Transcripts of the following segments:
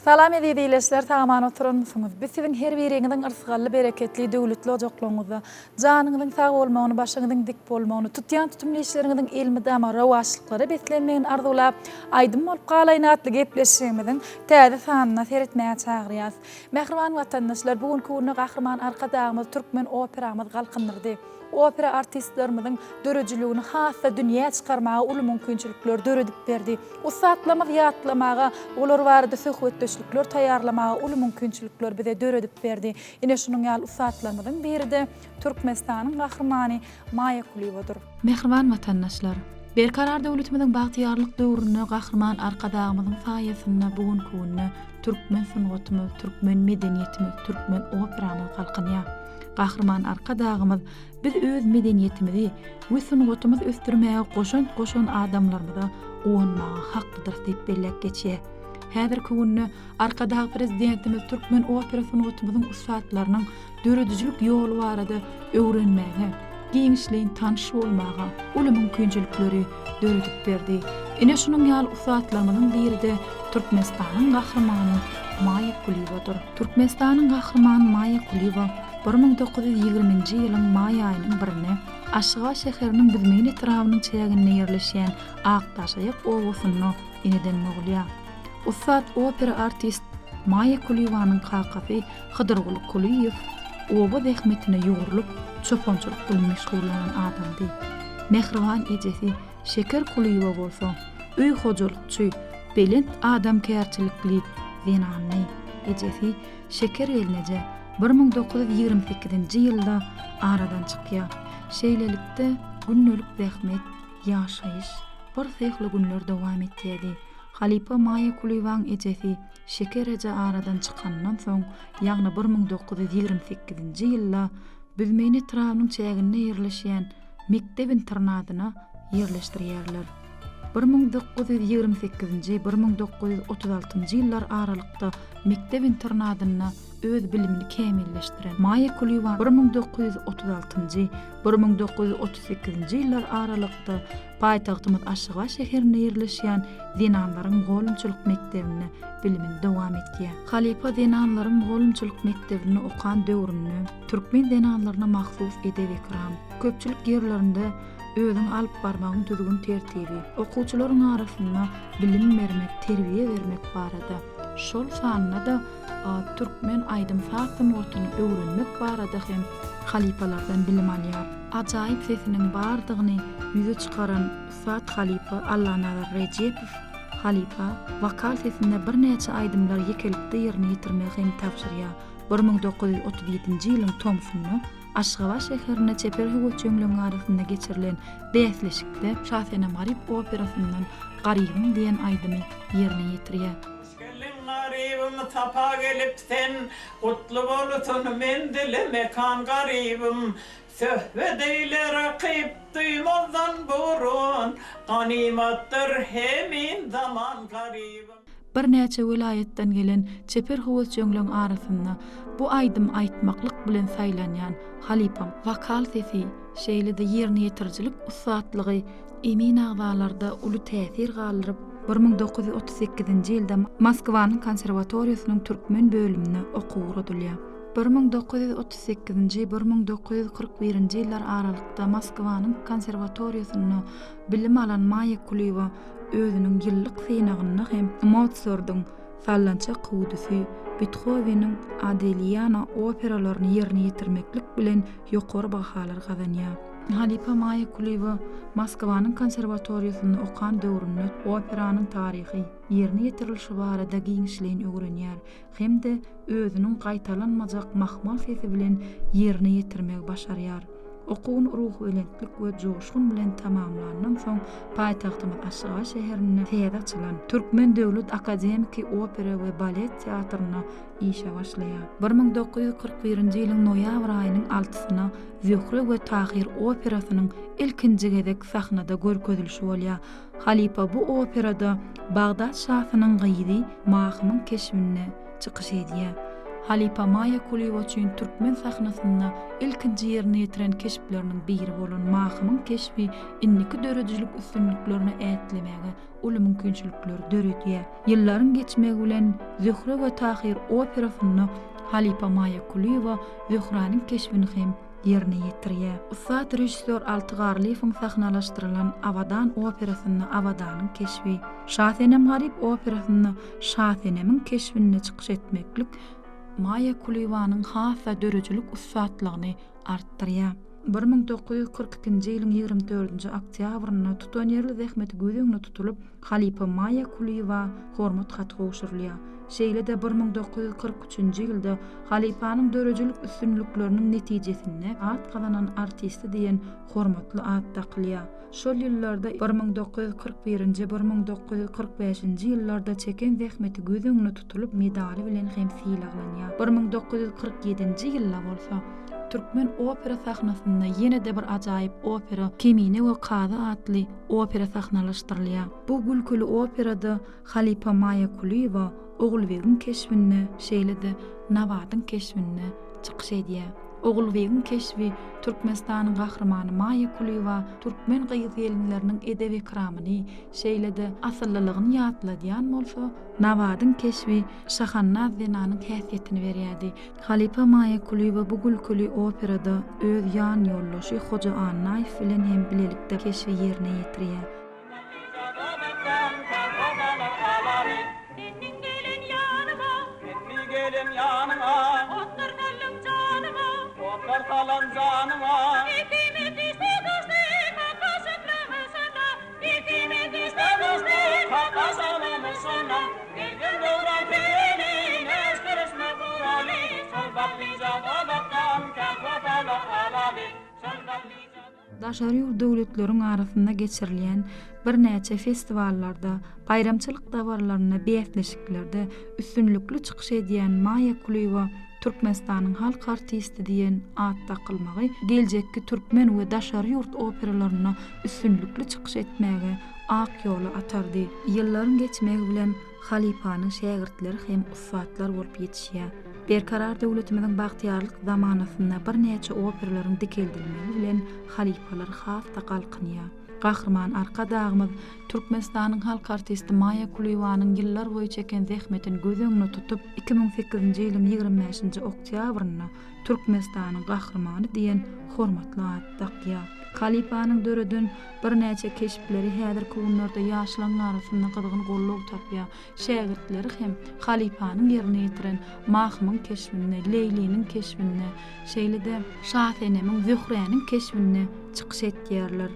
Salam eziz ileşler sag-aman oturanmysyňyz? Biz siziň her biriňiziň yrsgally bereketli döwletli ojaklaryňyzda janyňyzyň sag bolmagyny başyňyzyň dik bolmagyny tutýan tutumly işleriňiziň elmydama rowaçlyklara beslenmegini arzuwlap Aýdym bolup galaýyn atly gepleşigimiziň täze sanyna seretmäge çagyrýas. Mähriban watandaşlar bu günki günde Gahryman Arkadagymyz türkmen operamyzy galkyndyrdy. Opera artistlerimiziň döredijiligini has-da dünýä çykarmaga uly mümkinçilikleri döredip berdi. Ussatlarymyzy ýatlamaga, olar barada söhbetdeşlikler taýýarlamaga uly mümkinçilikleri bize döredip berdi. Ine şunuň ýaly ussatlarymyzyň biri-de Türkmenistanyň Gahrymany Maýa Kulyýewadyr. Mähriban watandaşlar! Berkarar döwletimiziň bagtyýarlyk döwründe Gahryman Arkadagymyzyň saýasynda bu günki günde türkmen sungatymyz, türkmen medeniýetimiz, türkmen operamyz galkynýar. Gahryman Arkadagymyz biz öz medeniýetimizi we sungatymyzy ösdürmäge goşant goşan adamlarymyza guwanmaga haklydyrys diýip belläp geçýär. Häzirki günde Arkadag Prezidentimiz türkmen opera sungatymyzyň ussatlarynyň döredijilik ýoly barada öwrenmäge, giňişleýin tanyş bolmaga uly mümkinçilikleri döredip berdi. Ine şunuň ýaly ussatlarymyzyň biri-de Türkmenistanyň Gahrymany Maýa Kulyýewadyr. Türkmenistanyň Gahrymany Maýa Kulyýewa 1920-nji ýylyň maý aýynyň birinde Aşgabat şäheriniň Büzmeýin etrabynyň çäginde ýerleşýän Akdaşaýak obasynda eneden dogulýar. Ussat opera artist Maýa Kulyýewanyň kakasy Hydyrguly Kulyýew oba zähmetine ýugrulyp, çopançylyk bilen meşgullanan adamdy. Mähriban ejesi Şeker Kulyýewa bolsa öý hojalykçy, belent adamkärçilikli zenandy. Ejesi Şeker gelneje 1928-nji ýylda aradan çykýar. Şeýlelikde, gündelik zähmet, ýaşaýyş birsyhly günler dowam etýärdi. Halypa Maýa Kulyýewaň ejesi Şeker eje aradan çykanyndan soň, ýagny 1928-nji ýylda Büzmeýin etrabynyň çäginde ýerleşýän mekdep-internadyna ýerleşdirýärler. 1928-nji, 1936-njy ýyllar aralykda mekdep-internadynda öz bilimini kämilleşdiren Maýa Kulyýewa 1936-njy, 1938-nji ýyllar aralykda Paýtagtymyz Aşgabat şäherinde ýerleşýän zenanlaryň mugallymçylyk mekdebinde bilimini dowam etýär. Halypa zenanlaryň mugallymçylyk mekdebinde okan döwründe türkmen zenanlaryna mahsus edep-ekram, köpçülik ýerlerinde özüňi alyp barmagyň düzgün-tertibi, okuwçylaryň arasynda bilim bermek, terbiýe bermek barada, şol sanda-da türkmen aýdym-saz sungatyny öwrenmek barada hem halypalardan bilim alýar. Ajaýyp sesiniň bardygyny ýüze çykaran ussat halypa Allanazar Rejepow halypa wokal sesinde birnäçe aýdymlary ýekelikde ýerine ýetirmegi hem tabşyrýar. 1937-nji ýylyň tomsunda Aşgabat şäherinde çeper höwesjeňligiň arasynda geçirilen bäsleşikde Şasenem-Garyp operasyndan Garybym diýen aýdymy ýerine ýetirýär. Hoş geldiň garybym sapa gelip sen Gutly bolsun menzili mekan garybym Söhbet eýle rakyp duýmazdan burun Ganymatdyr hemin zaman garybym. Birnäçe welaýatdan gelen çeper höwesjeňleň arasynda bu aýdymy aýtmaklyk bilen saýlanýan halypaň wokal sesi, şeýle-de ýerine ýetirijilik ussatlygy emin agzalarda uly täsir galdyryp, 1938-nji ýylda Moskwanyň konserwatoriýasynyň türkmen bölümine okuwa ugradylýar. 1938-nji, 1941-nji ýyllar aralykda Moskwanyň konserwatoriýasynda bilim alan Maýa Kulyýewa özüniň ýyllyk synagynda hem Motsardyň Sallançak hüwdüsi, Bethoweniň Adeliana operalaryny ýerine ýetirmeklik bilen ýokary bahalar gazanýar. Halypa Maýa Kulyýewa Moskwanyň konserwatoriýasynda okan döwründe operanyň taryhy, ýerine ýetirilişi barada giňişleýin öwrenýär hem-de özüniň gaýtalanmajak mahmal sesi bilen ýerine ýetirmegi başarýar. Okuwyny ruhubelentlik we joşgun bilen tamamlandan soň, paýtagtymyz Aşgabat şäherinde täze açylan Türkmen döwlet akademiki opera we balet teatrynda işe başlaýar. 1941-nji ýylyň noýabr aýynyň altysyna Zöhre we Tahyr operasynyň ilkinji gezek sahnada görkezilişi bolýar. Halypa bu operada Bagdat şasynyň gyzy Mahymyň keşbinde çykyş edýär. Halypa Maýa Kulyýewa üçin türkmen sahnasynda ilkinji ýerine ýetiren keşpleriniň biri bolan Mahymyň keşbi indiki döredijilik üstünliklerine ätlemäge uly mümkinçilikleri döredýär. Ýyllaryň geçmegi bilen Zöhre we Tahyr operasynda halypa Maýa Kulyýewa Zöhräniň keşbini hem ýerine ýetirýär. Ussat režissýor Alty Garlyýewiň sahnalaşdyrylan Abadan operasynda Abadanyň keşbi, Şasenem-Garyp operasynda Şasenemiň keşbinde çykyş etmeklik Maýa Kulyýewanyň has-da döredijilik ussatlygyny artdyrýar. 1942-nji ýylyň 24-nji oktýabrynda tutanýerli zähmeti göz öňünde tutulyp, halypa Maýa Kulyýewa hormat haty gowşurylýar. Şeýle-de 1943-nji ýylda halypanyň döredijilik üstünlikleriniň netijesinde at gazanan artisti diýen hormatly at dakylýar. Şol ýyllarda 1941-nji, 1945-nji ýyllarda çeken zähmeti göz öňünde tutulyp medaly bilen hem sylaglanýar. 1947-nji ýylda bolsa türkmen opera sahnasynda ýene-de bir ajaýyp opera Kemine we kazy atly opera sahnalaşdyrylýar. Bu gülküli operada halypa Maýa Kulyýewa Ogulbegiň keşbinde, şeýle-de Nabadyň keşbinde çykyş edýär. Ogulbegiň keşbi Türkmenistanyň Gahrymany Maýa Kulyýewa türkmen gyz-gelinleriniň edep-ekramyny, şeýle-de asyllylygyny ýatladýan bolsa, Nabadyň keşbi şahannaz zenanyň häsiýetini berýärdi. Halypa Maýa Kulyýewa bu gülküli operada öz ýan ýoldaşy Hoja Annaýew bilen hem bilelikde keşbi ýerine ýetirýär. Daşary ýurt döwletleriň arasynda geçirilýän birnäçe festiwallarda, baýramçylyk dabaralarynda, bäsleşiklerde üstünlikli çykyş edýän Maýa Kulyýewa Türkmenistanyň halk artisti diýen at dakylmagy geljekki türkmen we daşary ýurt operalarynda üstünlikli çykyş etmäge ak ýoly atardy. Ýyllaryň geçmegi bilen halypanyň şägirtleri hem ussatlar bolup ýetişýär. Berkarar döwletimiziň bagtyýarlyk zamanasynda birnäçe operalaryň dikeldilmegi bilen halypalar has-da galkynýar. Gahryman Arkadagymyz Türkmenistanyň halk artisti Maýa Kulyýewanyň ýyllar boýy çeken zähmetini göz öňünde tutup, 2008-nji ýylyň 25-nji oktýabrynda Türkmenistanyň Gahrymany diýen hormatly at dakýar. Halypanyň döreden birnäçe keşpleri häzirki günlerde ýaşlaryň arasynda gyzgyn goldaw tapýar. Şägirtleri hem halypanyň ýerine ýetiren Mahymyň keşbinde, Leýliniň keşbinde, şeýle-de Şasenemiň, Zöhräniň keşbinde çykyş etýärler.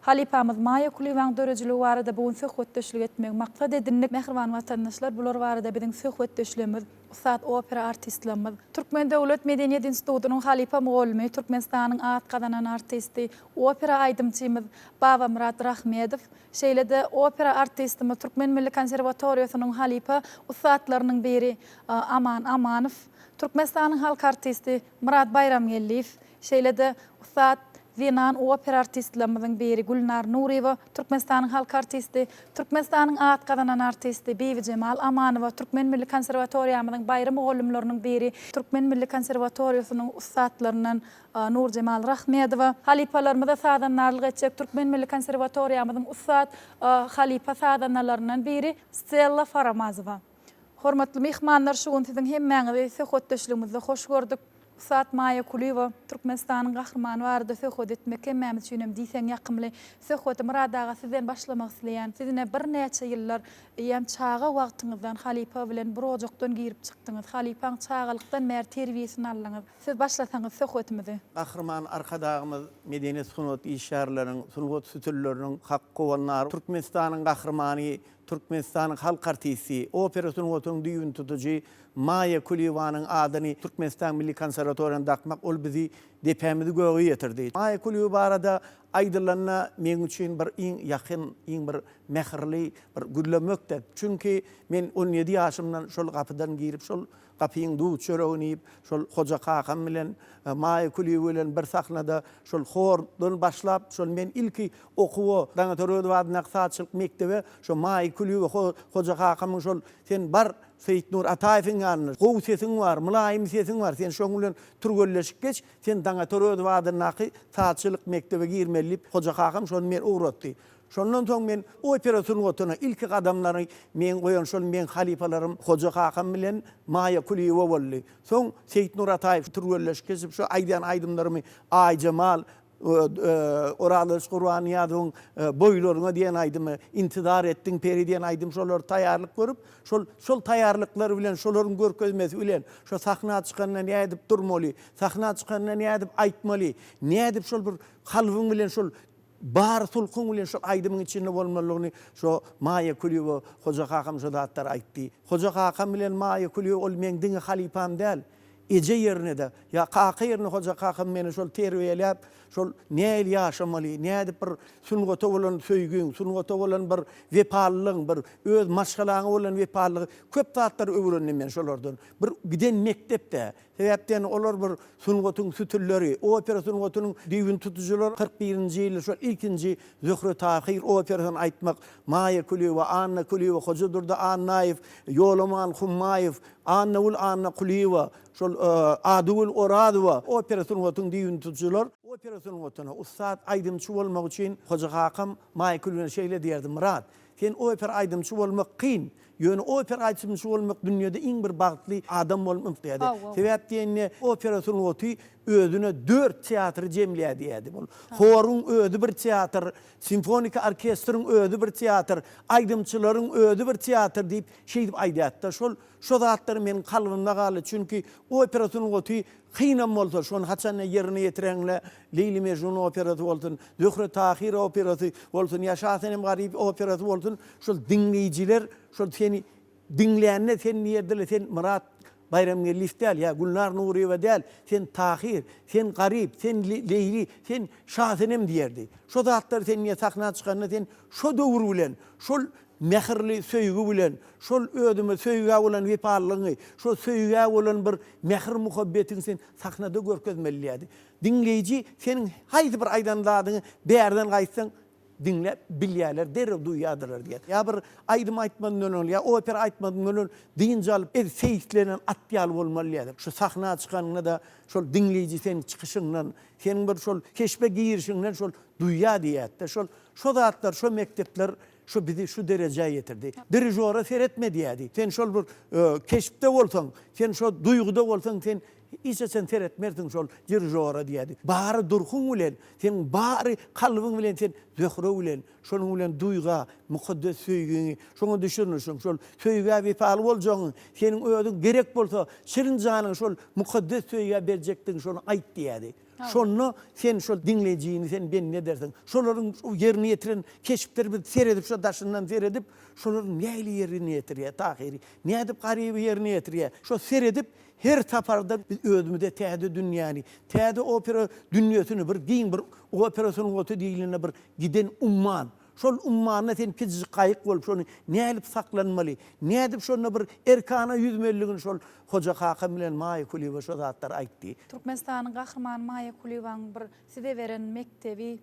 Halypamyz Maýa Kulyýewanyň döredijiligi barada bu gün söhbetdeşlik etmegi maksat edindik. Mähriban watandaşlar, bular barada biziň söhbetdeşligimiz ussat opera artistlerimiz, Türkmen döwlet medeniýet institutynyň halypa mugallymy, Türkmenistanyň at gazanan artisti, opera aýdymçymyz Babamyrat Rahmedow, şeýle-de opera artistimiz, Türkmen milli konserwatoriýasynyň halypa ussatlarynyň biri Aman Amanow, Türkmenistanyň halk artisti Myrat Baýramgeldiýew, şeýle-de ussat zenan opera artistlerimiziň biri Gülnar Nuryýewa, Türkmenistanyň halk artisti, Türkmenistanyň at gazanan artisti Bibijemal Amanowa, Türkmen milli konserwatoriýamyzyň baýry mugallymlarynyň biri, Türkmen milli konserwatoriýasynyň ussatlaryndan Nurjemal Rahmedowa, halypalarymyza sazandarlyk etjek Türkmen milli konserwatoriýamyzyň ussat halypa sazandalaryndan biri Stella Faramazowa. Hormatly myhmanlar, şu gün siziň hemmäňizi söhbetdeşligimizde hoş gördük. Ussat Maýa Kulyýewa, Türkmenistanyň Gahrymany barada söhbet etmek hemmämiz üçin hem diýseň ýakymly. Söhbeti Myrat aga sizden başlamak isleýän. Siz ine birnäçe ýyllar eýýäm çaga wagtyňyzdan halypa bilen bir ojakdan girip çykdyňyz. Halypaň çagalykdan bäri terbiýesini aldyňyz. Siz başlasaňyz söhbetimizi. Gahryman Arkadagymyz medeniýet-sungat işgärleriniň, sungat sütünleriniň hak howandary, Türkmenistanyň Gahrymany Türkmenistanyň halk artisti, opera sungatynyň düýbüni tutujy Maýa Kulyýewanyň adyny Türkmenistan Milli konserwatoriýasyna dakmak ol bizi depämizi göge ýetirdi. Maýa Kulyýewa barada aýdylanda meň üçin bir iň ýakyn, iň bir mähirli bir gürlemekde. Çünki men on ýedi ýaşymdan şol gapydan girip şol. Gapyň duz-çöregini iýip, şol Hoja kakam bilen, Maýa Kulyýewa bilen bir sahnada şol hordan başlap, şol men ilki okuwa, Daňatar Öwezow adyndaky sazçylyk mekdebe şo Maýa Kulyýewa, Hoja kakamyň şol sen bar Seýitnur Ataýewiň ýanyna, gowy sesiň bar, mylaýym sesiň bar, sen şoň bilen türgenleşip geç, sen Daňatar Öwezow adyndaky sazçylyk mekdebe girmeli diýip, Hoja kakam şony meni ugratdy. Şondan soň men opera sungatyna ilki gadamlary meň goýan şol meň halypalarym Hoja kakam bilen Maýa Kulyýewa boldy. Soň Seýitnur Ataýew türgenleşik geçip şo aýdýan aýdymlarymy Aýjemal, Orazgylyç Gurbannyýazowyň Boýlaryňa diýen aýdymy, Intizar etdiň peri diýen aýdym şolary taýýarlyk görüp, şol şol taýýarlyklar bilen şolaryň görkezmesi bilen şo sahna çykanda nädip durmaly, sahna çykanda nädip aýtmaly, nädip şol bir kalbyň bilen şol Bar sulhuň bilen şol aýdymyň içinde bolmalydygyny şo Maýa Kulyýewa Hoja kakam şo zatlary aýtdy. Hoja kakam bilen Maýa Kulyýewa ol meň diňe halypam däl, eje ýerine-de, ýa kaka ýerine Hoja kakam meni şol terbiýeläp, şol nähili ýaşamaly, nädip bir sungata bolan söýgiň, sungata bolan bir wepalylygyň, bir öz maşgalaňa bolan wepalylygy köp zatlary öwrendim men şolardan. Bir giden mekdep-dä. Sebäpden olar bir sungatyň sütünleri, opera sungatynyň düýbüni tutujylar 41-nji ýylda şol ilkinji Zöhre-Tahyr operasyny aýtmak Maýa Kulyýewa, Anna Kulyýewa, Hojadurdy Annaýew, Ýolaman Hummaýew, Annagül Annakulyýewa, şol Adygül Orazowa opera sungatynyň düýbüni tutujylar. Opera sungatyna ussat aýdymçy bolmak üçin Hoja kakam Maýa Kulyýewna şeýle diýerdi, Myrat, sen opera aýdymçy bolmak kyn, Ýöne opera aýdymçy bolmak dünýede iň bir bagtly adam bolmak diýýärdi. Sebäp diýende opera sungaty özüne dört teatry jemleýär diýýärdi. Ol horuň özi bir teatr, simfoniki orkestriň özi bir teatr, aýdymçylaryň özi bir teatr diýip şeýdip aýdýardy-da. Şol şo zatlar meniň kalbymda galdy. Çünki opera sungaty kynam bolsa şony haçanda ýerine ýetireňde Leýli Mejnun operasy bolsun, Zöhre Tahyr operasy bolsun ýa Şasenem Garyp operasy bolsun, şol diňleýjiler şol seni diňlände sen diýerdiler, sen Myrat Baýramgeldiýew däl ýa Gülnar Nuryýewa däl, sen Tahyr, sen Garyp, sen Leýli, sen Şasenem diýerdi. Şo zatlary sen diýe sahna çykanda sen şo döwür bilen, şol mähirli söýgi bilen, şol özüme söýgä bolan wepalylygyňy, şo söýgä bolan bir mähir-muhabbetiňi sen sahnada görkezmeli diýerdi. Diňleýji seniň haýsy bir aýdan zadyňy bärden gaýtsaň diňläp bilýärler, derrew duýýardyrlar diýýär. Ýa bir aýdym aýtmazyndan öň, ýa opera aýtmazyndan öň dynç alyp, el seýislenen at ýaly bolmaly diýýärler. Şu sahna çykanyňda-da şol diňleýji seniň çykyşyňdan, seniň bir şol keşbe girişiňden şol duýýar diýýär-de. Şol şo zatlar, şo mekdepler şo bizi şu derejä ýetirdi. Dirižora seretme diýýärdi. Sen şol bir keşpde bolsaň, sen şo duýguda bolsaň, sen Hiç haçan seretmersiň şol dirižora diýýärdi. Bary durkuň bilen, seň bary kalbyň bilen sen Zöhre bilen, şonuň bilen duýga, mukaddes söýgiňi şoňa düşürnişiň, şol söýgä wepaly boljagyňy, seniň özüň gerek bolsa şirin janyňy şol mukaddes söýgä berjekdigiňi şony aýt diýýärdi. Şonda sen şol diňleýjini sen bendi edersiň. Şolaryň ýerine ýetiren keşpleri biz seredip şo daşyndan seredip şolaryň nähili ýerine ýetirýär Tahyry, nädip Garyby ýerine ýetirýär. Şo seredip Her saparda biz özümize täze dünýäni, täze opera dünýesini, bir giň bir opera sungaty diýlende bir giden umman. Şol ummanda sen kiçijik gaýyk bolup şony nädip saklanmaly, nädip şonda bir erkana ýüzmelidigini şol Hoja kakam bilen Maýa Kulyýewa şo zatlary aýtdy. Türkmenistanyň Gahrymany Maýa Kulyýewanyň bir size beren mekdebi,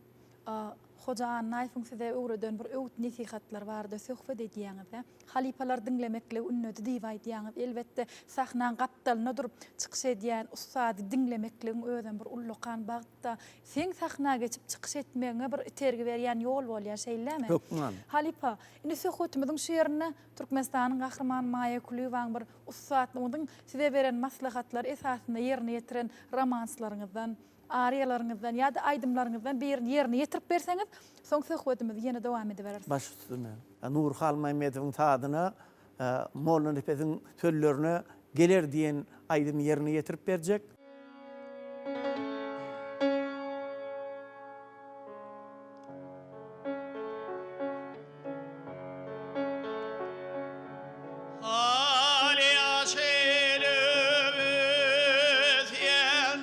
Hoja Annaýewiň size öwreden bir öwüt-nesihatlary barada söhbet edýäňiz-dä. Halypalar diňlemekligi ündedi diýip aýdýaňyz. Elbetde, sahnaň gapdalynda durup çykyş edýän ussady diňlemekligiň özem bir ullakan bagt-da. Seň sahna geçip çykyş etmegiňe bir itergi berýän ýol bolýar, şeýle-dämi? Hökman. Halypa, indi söhbetimiziň şu ýerinde Türkmenistanyň Gahrymany Maýa Kulyýewanyň bir ussatlygyňyzyň size beren maslahatlary esasynda ýerine ýetiren romanslaryňyzdan, Ariýalaryňyzdan ýa-da aýdymlaryňyzdan birini ýerine ýetirip berseňiz, soň söhbedimizi ýene dowam edibereris. Baş üstüne. Nury Halmämmedowyň sazyna, Mollanepesiň sözlerine Geler diýen aýdymy ýerine ýetirip berjek. Haly-ýaşyl öwüsýän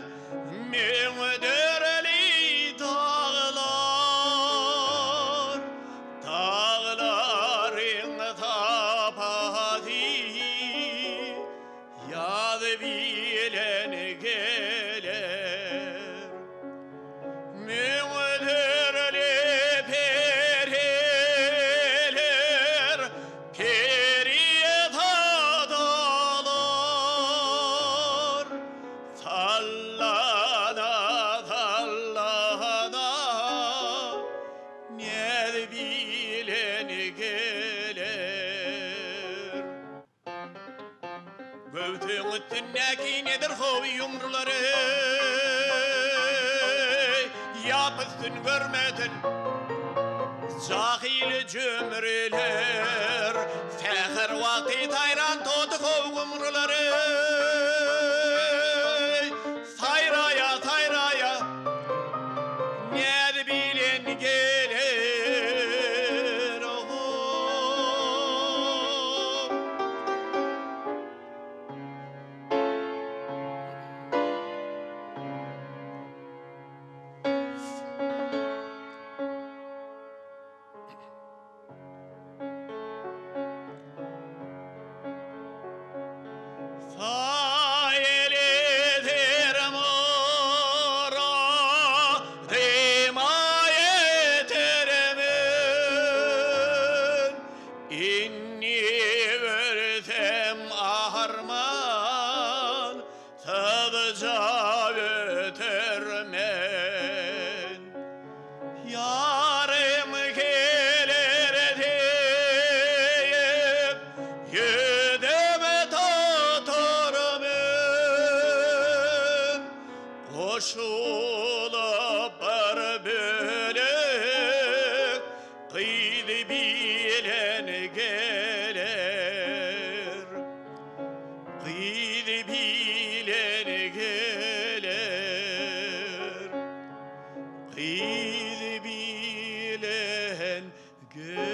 müňdereli daglar, Daglaryň sapasy. geler. Müňlerli periler, perizadalar, Sallana, sallana, näz bilen geler. Göwsüň üstündäki nedir how ýumrulary, Ýap üstün görmesin jahyl jümrüler. Säher wagty saýran toty how gumrulary, Saýraýa, saýraýa, näz bilen geler, oh-oh. Ýarym geler diýip, ýüzüme tutar men. Goşulyp bir bölek gyz bilen geler. Gyz bilen geler. Gyz bilen geler.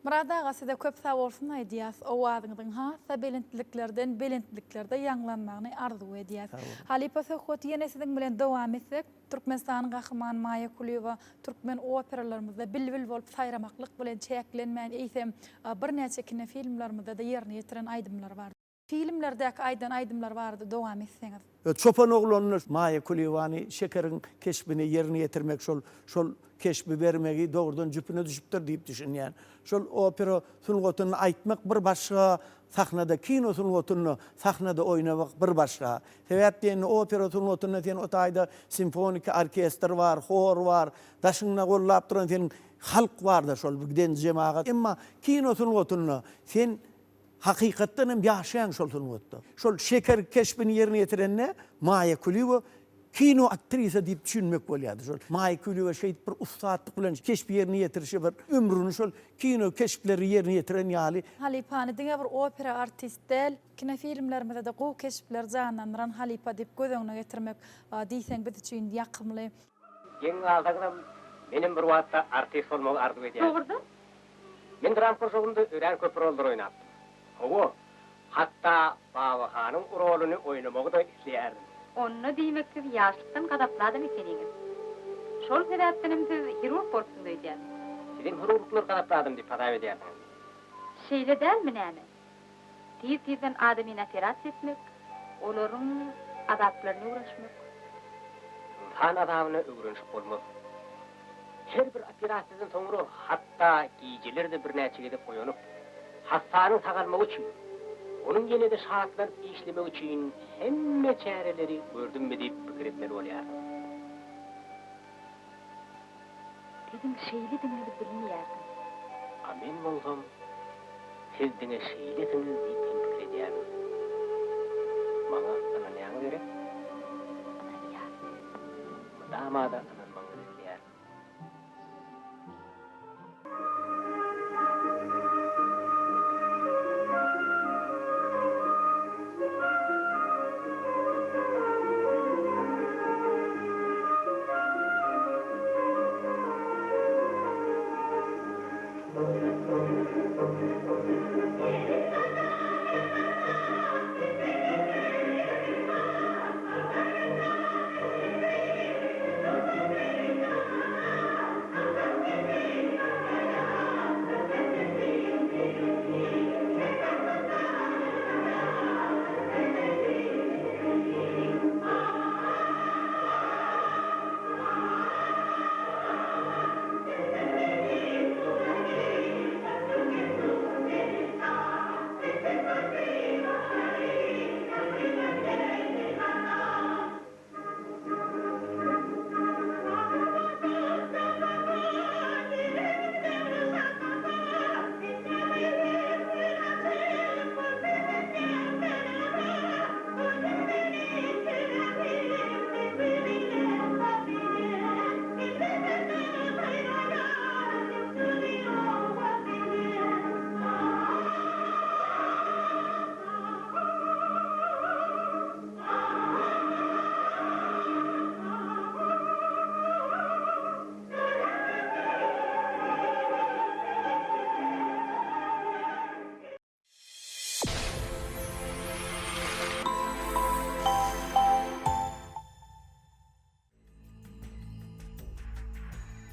Myrat aga size köp sag bolsun aýdýas owazyňyzyň hasda belentliklerden belentliklerde ýaňlanmagyny arzuw edýäs. Halypa söhbeti ýene siziň bilen dowam etsek. Türkmenistanyň Gahrymany Maýa Kulyýewa türkmen operalarymyzda bilbil bolup saýramaklyk bilen çäklenmän, eýsem, birnäçe kinofilmlerimizde-de ýerine ýetiren aýdymlary bar. Filmlerdäki aýdan aýdymlary barada dowam etseňiz. Çopan oglanyny Maýa Kulyýewany Şekeriň keşbini ýerine ýetirmek şol şol keşbi bermegi dogrudan jüpüne düşüpdir diýip düşünýän. Şol opera sungatyny aýtmak bir başga, sahnada kino sungatynda sahnada oýnamak bir başga. Sebäp diýende opera sungatynda sen o taýda simfoniki orkestr bar, hor bar, daşyňda gollap duran seniň halk barda şol bir giden jemagat. Emma kino sungatynda sen hakykatdan hem ýaşaýaň şol sungatda. Şol Şeker keşbini ýerine ýetirende Maýa Kulyýewa kino aktrisa diýip düşünmek bolýardy. Şol Maýa Kulyýewa şeýdip bir ussatlyk bilen keşbi ýerine ýetirişi bir ömrüni şol kino keşpleri ýerine ýetiren ýaly. Halypany diňe bir opera artist däl, Kinofilmlerimizde-de gowy keşpleri janlandyran halypa diýip göz öňüne getirmek diýseň biz üçin ýakymly. Geň galsaňyzam, menem bir wagtda artist bolmagy arzuw edýärdim. Dogrudan? Men dramkrujogymda örän köp rollar oýnapdym. Hawa, hatda Babahanyň roluny oýnamagy-da isleýärdim. Onda diýmek siz ýaşlykdan gazaply adam ekeniňiz. Şol sebäpdenem siz hirurg bolupsyňyz öýdýän. Sizem hirurglar gazaply adam diýip hasap edýärsiňizmi? Şeýle dälmi näme? Tiz-tizden adamyny operasiýa etmek, olaryň azaplaryny öwrenişmek. Ynsan azabyna öwrenişip bolmaz. Her bir operasiýadan soňra hatda gijeler-de birnäçe gezek oýanyp, hassanyň sagalmagy üçin, onuň ýene-de şatlanyp işlemegi üçin hemme çäreleri gördümmi diýip pikir etmeli bolýarsyň. Siziň şeýledigiňizi bilmeýärdim. A men bolsam, siz diňe şeýlesiňiz diýip hem pikir edýärdim. Maňa ynanýaňyz gerek? Ynanýan. Mydama-da ynanmagyňyzy isleýärin.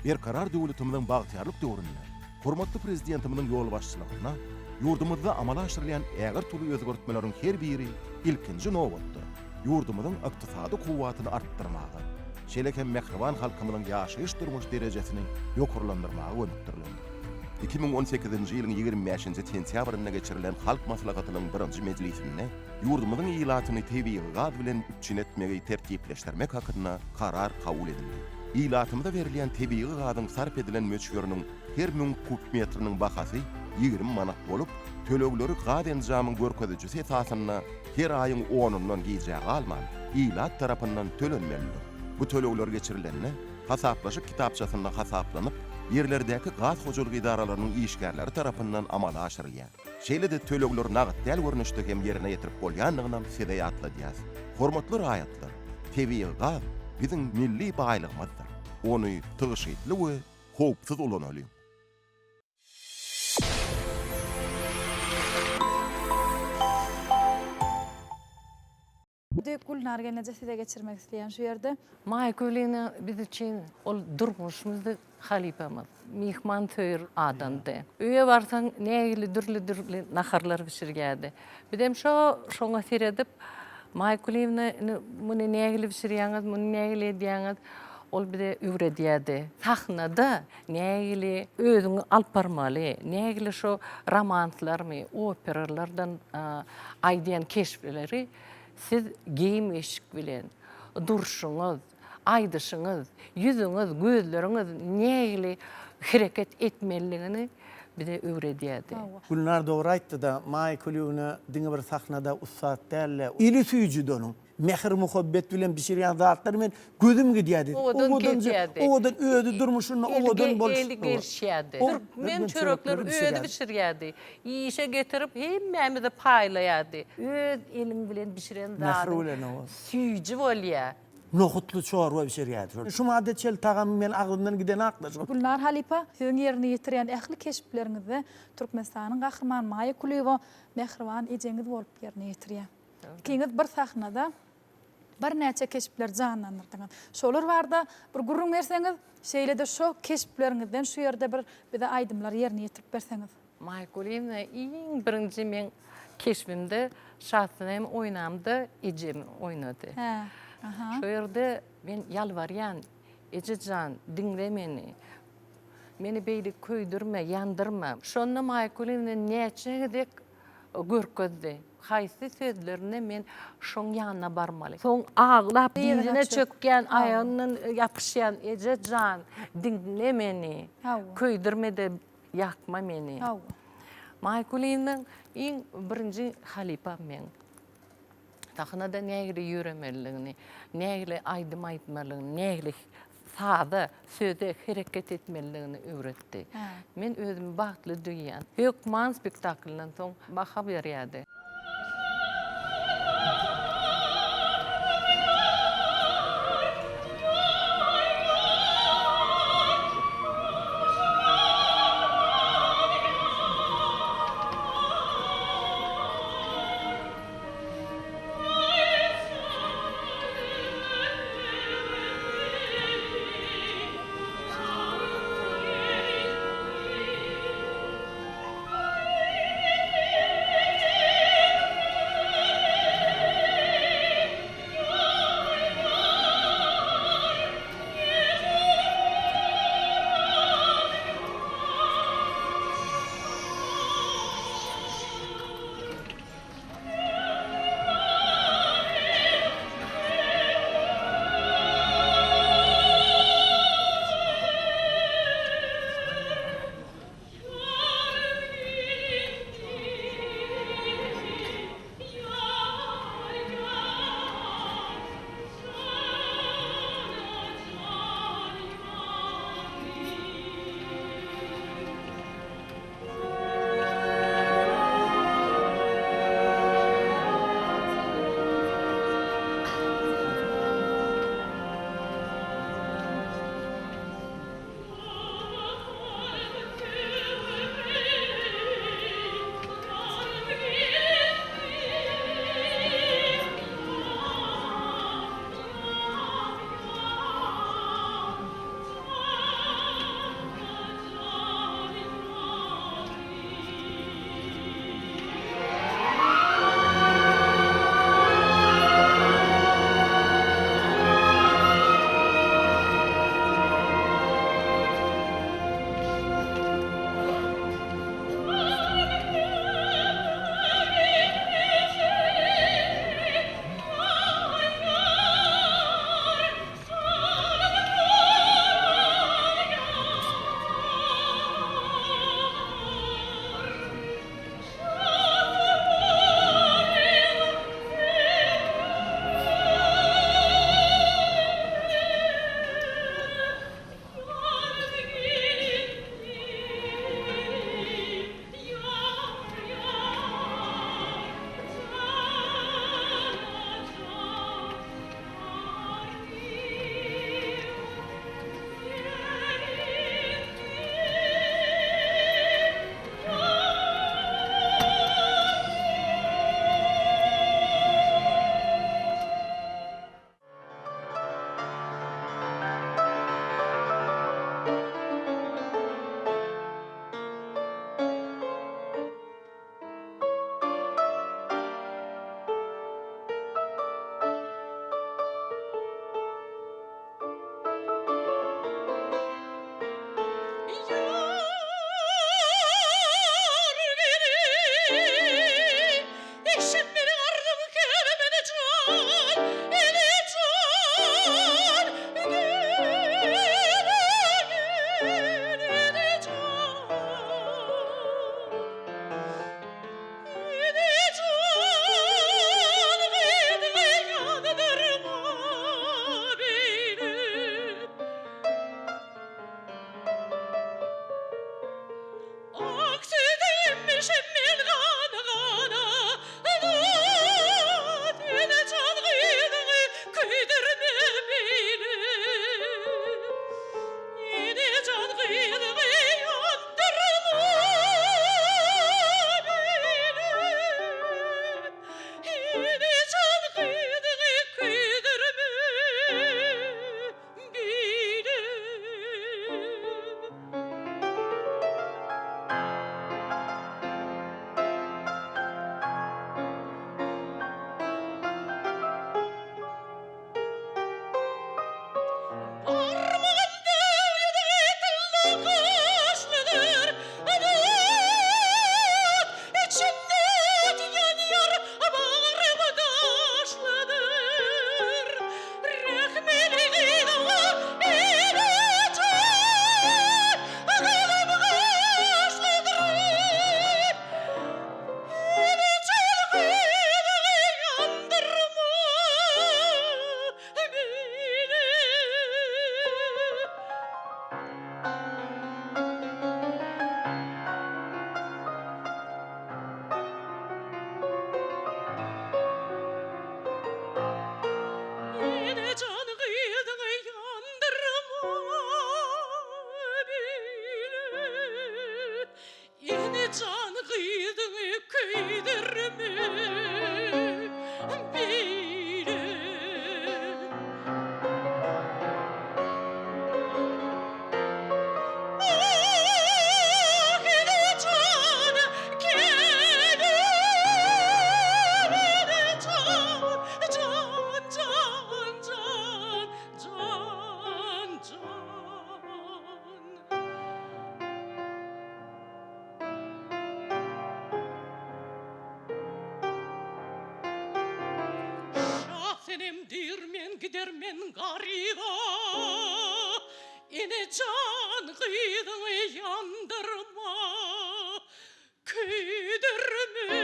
Berkarar döwletimiziň bagtyýarlyk döwründe hormatly Prezidentimiziň ýolbaşçylygynda ýurdumyzda amala aşyrylýan ägirt uly özgertmeleriň her biri ilkinji nobatda ýurdumyzyň ykdysady kuwwatyny artdyrmaga, şeýle hem mähriban halkymyzyň ýaşaýyş-durmuş derejesini ýokarlandyrmaga gönükdirilendir. 2018-nji ýylyň 25-nji sentýabrynda geçirilen Halk Maslahatynyň birinji mejlisinde ýurdumyzyň ilatyny tebigy gaz bilen üpjün etmegi tertipleşdirmek hakynda Karar kabul edildi. Ilatymyza berilýän tebigy gazyň sarp edilen möçberiniň her müň kub metriniň bahasy 20 manat bolup, tölegleri gaz enjamyň görkezijisi esasynda her aýyň onundan gijä galman, ilat tarapyndan tölenmelidir. Bu tölegler geçirilende, hasaplaşyk kitapçasynda hasaplanyp, ýerlerdäki gaz hojalyk edaralarynyň işgärleri tarapyndan amala aşyrylýar. Şeýle-de tölegleri nagt däl görnüşde hem ýerine ýetirip bolýandygynam size ýatladýas. Hormatly raýatlar, tebigy gaz biziň milli baýlygymyzdyr. Ony tygşytly we howpsuz ulanalyň! Sözi Gülnar gelneje size geçirmek isleýän şu ýerde. Maýa Kulyna biz üçin ol durmuşymyzda halypamyz, myhmansöýer adamdy. Öýe barsaň nähili dürli-dürli naharlar bişirýärdi. Bizem şo şoňa seredip, Maýa Kulyýewna indi muny nähili bişirýäňiz, muny nähili edýäňiz? Ol bize öwredýärdi. Sahnada nähili özüňi alyp barmaly, nähili şo romanslarmy, operalardan aýdýan keşpleri siz geýim-eşik bilen, durşuňyz, aýdyşyňyz, ýüzüňiz, gözleriňiz nähili hereket etmelidigini bize öwredýärdi. Gülnar dogry aýtdy-da, Maýa Kulyýewna diňe bir sahnada ussat däl-de, eli süýjüdi onuň. Mähir-muhabbet bilen bişirýän zatlary men gözüm gidýärdi. Owadan kesýärdi. Owadan özi durmuşynda owadan boluş. Eli gelişýärdi. Türkmen çörekleri özi bişirýärdi. Işe getirip hemmämize paýlaýardy. Öz eliň bilen bişiren zadyň süýji bolýar. Nohutly çorba bişirýärdi. Şu madda çel tagamy men agzymdan gidenakda şol. Gülnar halypa, siziň ýerine ýetirýän ähli keşpleriňizde Türkmenistanyň Gahrymany Maýa Kulyýewa mähriban ejeňiz bolup ýerine ýetirýär. Ikiňiz bir sahnada birnäçe keşpleri janlandyrdyňyz. Şolar barada bir gürrüň berseňiz, şeýle-de şo keşpleriňizden şu ýerde bir bize aýdymlar ýerine ýetirip berseňiz. Maýa Kulyýewna iň birinji meň keşbimde Şasenem oýnamda ejemi oýnady. Hä, aha. Şo ýerde men ýalbarýan, Eje jan, diňle meni. Meni beýle köýdürme, ýandyrma. Şonda Maýa Kulyýewna näçe gezek görkezdi. Haýsy sözlerine men şoň ýanyna barmaly. Soň aglap dyzyna çökýän, aýagyndan ýapyşýan, Eje jan, diňle meni. Köýdürme-de ýakma meni. Maýa Kulyýewnaň iň birinji halypam meň. Sahnada nähili ýöremelidigini, nähili aýdym aýtmalydygyny, nähili saza, söze hereket etmelidigini öwretdi. Men özümi bagtly duýýan. Hökman spektakldan soň baha berýärdi. Edermen garyba. Ene jan gyzyňy ýandyrma, Köýdürme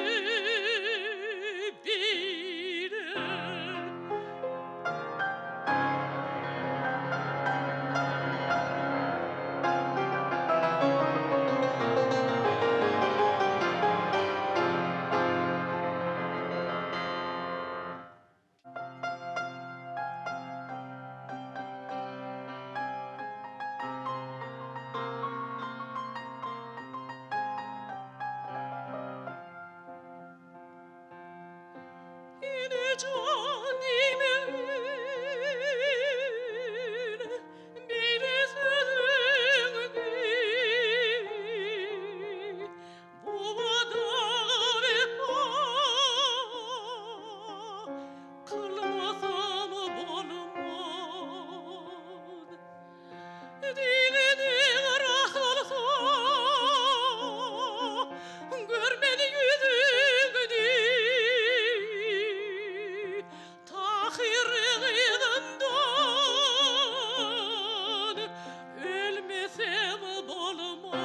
beýle. Ene jan diýme öýle, Beýle sözüňi. Bu wada wepa kylmasam bolmaz. Diňe-diňe rast bolsa, görmeli ýüzüňi. Tahyryň yzyndan ölmesem bolmaz.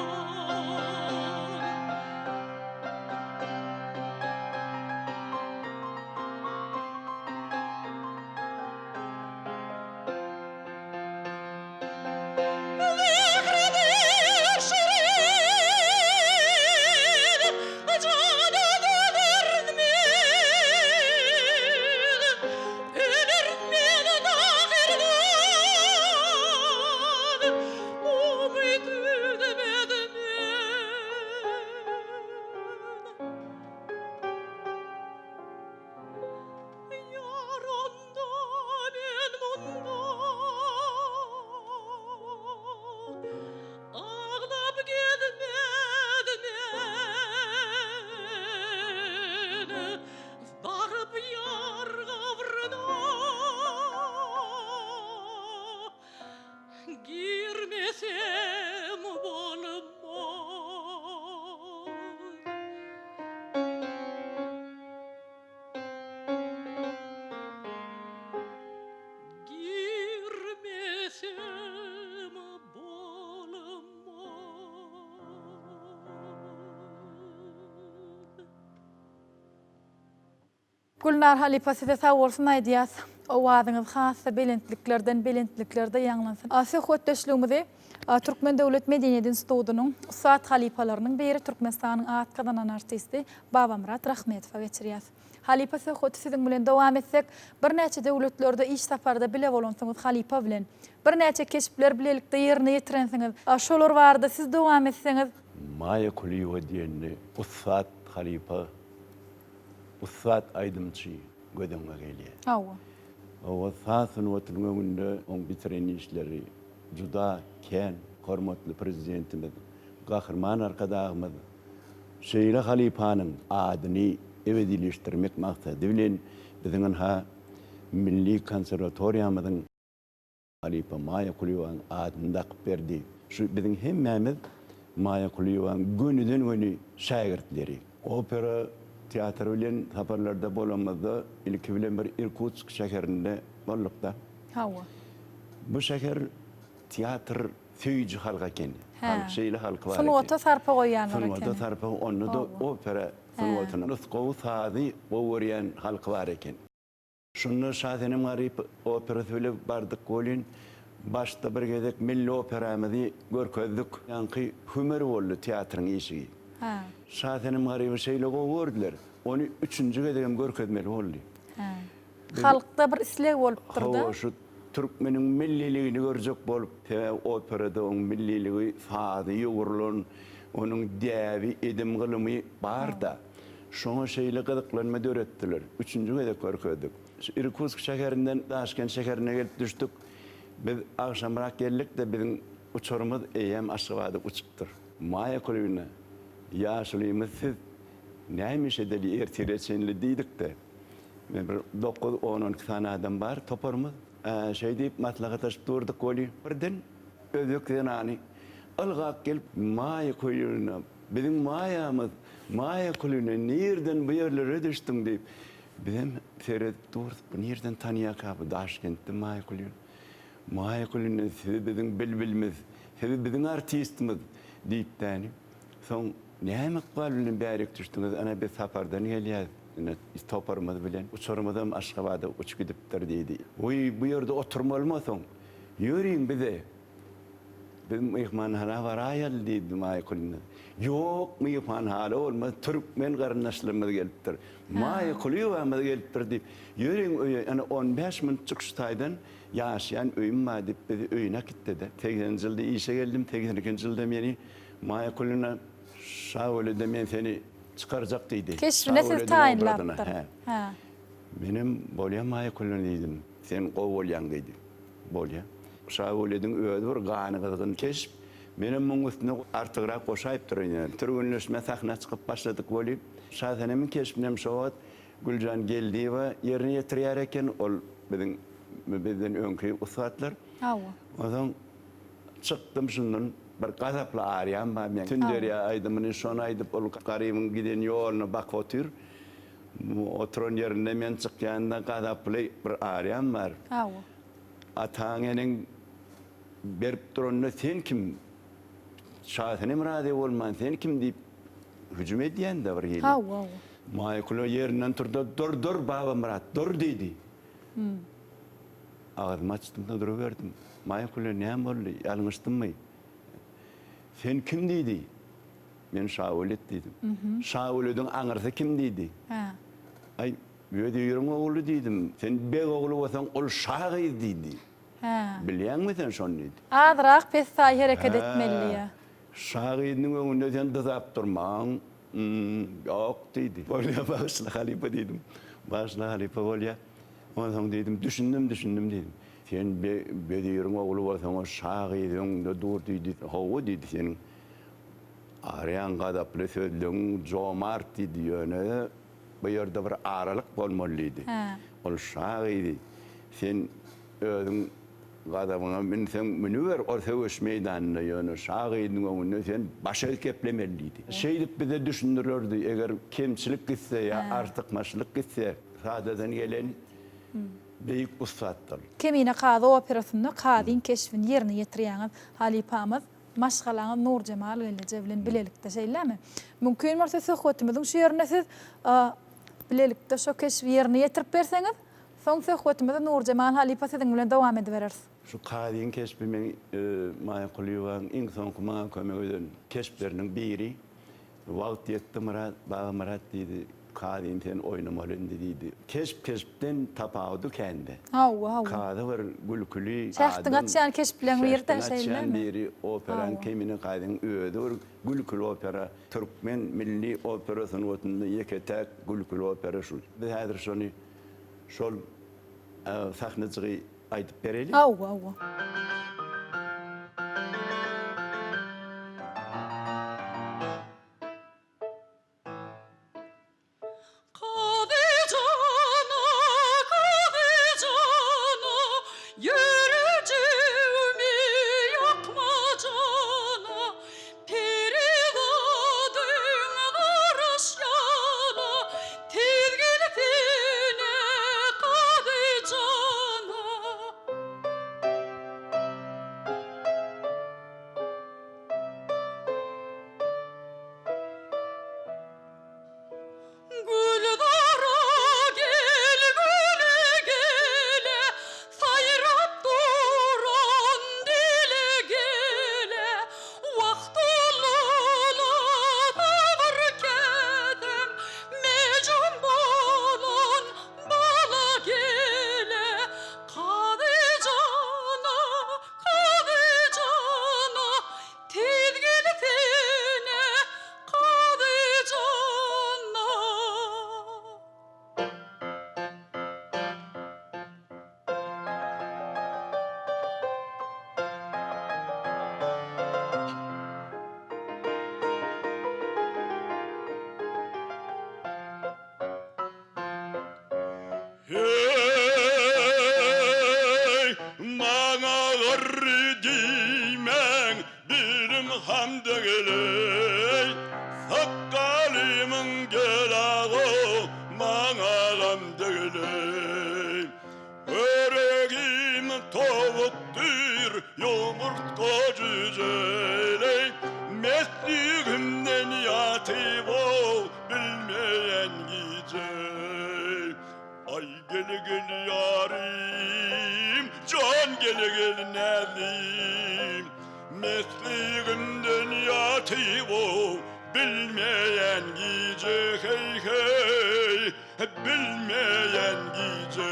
Mähridir şirin jana dönerin men, Ölerin men Tahyrdan umyt üzmez men. Ýar onda, men munda, Aglap gezmez men, Baryp ýar gabryna Girmesem bolmaz. Girmesem bolmaz. Gülnar halypa size sag bolsun aýdýas. Owazyňyz has-da belentliklerden belentliklerde ýaňlansyn. Söhbetdeşligimizi Türkmen döwlet medeniýet institutynyň ussat halypalarynyň biri Türkmenistanyň at gazanan artisti Babamyrat Rahmetowa geçirýäs. Halypa söhbeti siziň bilen dowam etsek, birnäçe döwletlerde iş saparda bile bolansyňyz halypa bilen. Birnäçe keşpler bilelikde ýerine ýetirensiňiz. Şolar barada siz dowam etseňiz. Maýa Kulyýewa diýende ussat halypa, ussat aýdymçy göz öňüňe gelýär. Hawa. Hawa, saz sungatynyň öňünde oň bitiren işleri juda kän. Hormatly Prezidentimiz Gahryman Arkadagymyz şeýle halypanyň adyny ebedileşdirmek maksady bilen biziň ynha Milli konserwatoriýamyzyň halypa Maýa Kulyýewanyň adyny dakyp berdi. Şu biziň hemmämiz Maýa Kulyýewanyň gönüden-göni şägirtleri. Opera teatry bilen saparlarda bolanymyzda ilki bilen bir Irkutsk şäherinde bolduk-da. Hawa. Bu şäher teatr söýüji halk eken. Halk şeýle halky bar eken. Sungata sarpa goýýanlar eken. Sungata sarpa, onda-da opera sungatyna. Nusgawy sazy gowy görýän halky bar eken. Şonda Şasenem Garyp operasy bile bardyk welin, başda bir gezek milli operamyzy görkezdik. Ýaňky hümer boldy teatryň işigi. Şasenem Garyby şeýle gowy gördüler, ony üçünji gezegem görkezmeli boldy. Halkda bir isleg bolupdyr-da. Hawa, şu türkmeniň milliligini görjek bolup, sebäbi operada oň milliligi, sazy ýugrulan, onuň däbi, edim-gylymy bar-da. Şoňa şeýle gyzyklanma döretdiler. Üçünji gezek görkezdik. Şu Irkutsk şäherinden Daşkent şäherine gelip düşdük. Biz agşamrak geldik-de, biziň uçarymyz eýýäm Aşgabada uçupdyr. Maýa Kulyýewna, ýaşulymyz siz, näme iş edeli ertire çenli diýdik-de, Men bir dokuz, on-on iki sany adam bar toparymyz. Şeý diýip maslahatlaşyp durduk weli, birden özbek zenany ylgap gelip, Maýa Kulyýewna, biziň Maýamyz, Maýa Kulyýewna, nirden bu ýerlere düşdüň diýip, Bizem seredip durus, bu nirden tanýarka bu Daşkentde Maýa Kulyýewa. Maýa Kulyýewna siz biziň bilbilimiz, siz biziň artistimiz diýipdäni. Soň näme ykbal bilen bärik düşdüňiz, ana biz sapardan gelýäs, ine toparymyz bilen, uçarymyzam Aşgabada uçup gidipdir diýdi. Wiý, bu ýerde oturmalymy soň? Ýörüň bize. Biz myhmanhana baraýaly diýdi Maýa Kulyýewna. Ýok, myhmanhana bolmaz, türkmen garyndaşlarymyz gelipdir. Maýa Kulyýewamyz gelipdir diýip, ýörüň öýe, ýöne on bäş minutjyk şu taýdan ýaşaýan öýüm bar diýip, bizi öýüne äkitdi-de. Segseninji ýylda işe geldim, 82-nji ýylda meni Maýa Kulyýewna Şawelede men seni çykarjak diýdi. Keşbine sizi taýynlapdyr. Hä. Menem bolýa Maýa Kulyýewna diýdim. Sen gowy bolýaň diýdi. Bolýa. Şawelediň özi bir gany gyzgyn keşp. Menem muň üstüne artygrak goşaýypdyryn ýöne. Türgenleşmä sahna çykyp başladyk weli, Şasenemiň keşbinem şo wagt Güljan Geldiýewa ýerine ýetirýär eken, ol biziň bizden öňki ussatlar. Hawa. Onsoň çykdym şundan bir gazaply ariýam bar meň. Tün derýa aýdymyny şony aýdyp ol garybyň giden ýoluna bakyp otyr. Oturan ýerinde men çykýanda gazaply bir ariýam bar. Hawa. Ataň eneň berip duranda sen kim? Şasenem razy bolman sen kim diýip hüjüm edýän-de bir hili. Hawa, hawa. Maýkula ýerinden turdy, Dur, dur, Babamyrat, dur diýdi. Agzymy açdym-da duruberdim. Maýkula näme boldy, ýalňyşdymmy? Sen kim diýdi. Men Şawölet diýdim. Şawölediň aňyrsy kim diýdi. Aý, weziriň ogly diýdim. Sen beg ogly bolsaň, ol şa gyz diýdi. Bilýäňmi sen şony diýdi. Azrak pessaý hereket etmeli diýýär. Şa gyzynyň öňünde sen dyzap durmaň. Ýok diýdi. Bolýa, bagyşla halypa diýdim. Bagyşla halypa bolýa. Onsoň diýdim, düşündim, düşündim diýdim. Sen weziriň ogly bolsaň, ol şa gyzy öňüňde dur diýdi. Hawa diýdi, seniň Arýan gazaply sözleň jomart diýdi, ýöne bu ýerde bir aralyk bolmaly diýdi. Ol şa gyzy, sen özüň gazabyňa münseň münüber ol söweş meýdanynda, ýöne şa gyzynyň öňünde sen baş egip geplemeli diýdi. Şeýdip bize düşündirerdi, eger kemçilik gitse ýa artykmaçlyk gitse, sadadan gelen beýik ussatdyr. Kemine kazy operasynda kazyň keşbini ýerine ýetirýäňiz, halypamyz. Maşgalaňyz Nurjemal gelneje bilen bilelikde şeýlemi? Mümkin bolsa söhbetimiziň şu ýerinde siz bilelikde şo keşbi ýerine ýetirip berseňiz, soň söhbetimizi Nurjemal halypa siziň bilen dowam edibereris. Şu kazyň keşbi meň Maýa Kulyýewanyň iň soňky maňa kömek eden keşpleriniň biri. Wagt ýetdi Myrat, Babamyrat diýdi, kazyny sen oýnamaly indi diýdi. Keşp keşpden tapawudy kände. Hawa, hawa. Kazy bir gülküli Şähdiňi adam. açýan keşpleň biri-de Şähdiňi açýan şeýlemi? biri, operaň Hawa. Kemine kazyň özi bir gülküli opera. Türkmen milli opera sungatynda ýeke-täk gülküli opera şul. Biz häzir şony şol sahnajygy aýdyp bereli. Hawa, hawa. Kazy jana, kazy jana, Ýürejigimi ýakma jana, Perizadyň garaşýana, Tiz gelsene kazy jana. Gülzara gel güle gele, Saýrap duran dile gele, Wah doluly bir käsem, Mejnun bolan bala gele, Kazy jana, kazy jana, Tiz gelsene kazy jana. Heý, maňa garry diýmäň, bilim ham degeleý. Sakgalymyň gelago, maňa gam. Goja-jüýjeler mesligimden ýatyp-ow bilmeýän gije. Aý gele gel ýarym, jan gele gel näzlim, Mesligimden ýatyp-ow bilmeýän gije heý heý, bilmeýän gije.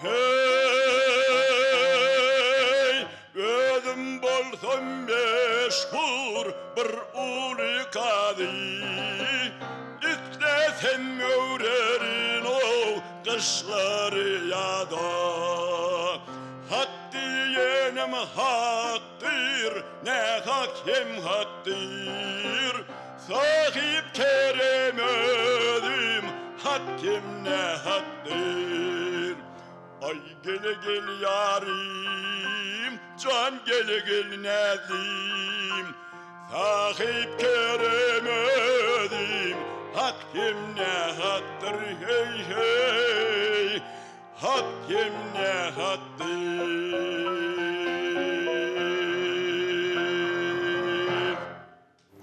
Heý, özüm bolsam meşhur bir uly kazy, Islesem öwrerin-ow gyşlary ýaza. Hak diýenim hakdyr, nähak hem hakdyr. Sahyp kerem özüm, hak hem nähakdyr. Aý gele gel ýarym, jan gele gel näzlim. Sahyp kerem özüm, hak hem nähakdyr heý heý. Hak hem nähakdyr.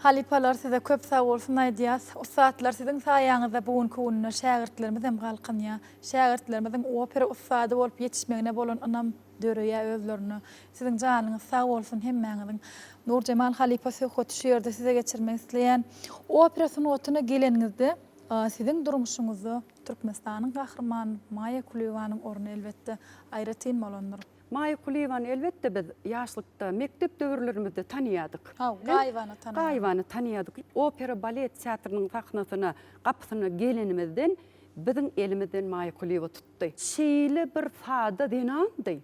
Halypalar size köp sag bolsun aýdýas. Ussatlar siziň saýaňyzda bu günki günde şägirtlerimiz hem galkynýar. Şägirtlerimiziň opera ussady bolup ýetişmegine bolan ynam döreýär özlerinde. Siziň janyňyz sag bolsun hemmäňiziň. Nurjemal halypa söhbeti şu ýerde size geçirmek isleýän. Opera sungatyna geleniňizde siziň durmuşyňyzda Türkmenistanyň Gahrymany Maýa Kulyýewanyň orny elbetde aýratyn bolandyr. Maýa Kulyýewany elbetde biz ýaşlykda, mekdep döwürlerimizde tanaýardyk. Haw, gaýybana tanaýardyk. Gaýybana tanaýardyk. Opera balet teatrynyň sahnasyna, gapysyna gelenimizden biziň elimizden Maýa Kulyýewa tutdy. Şeýle bir sada zenandy.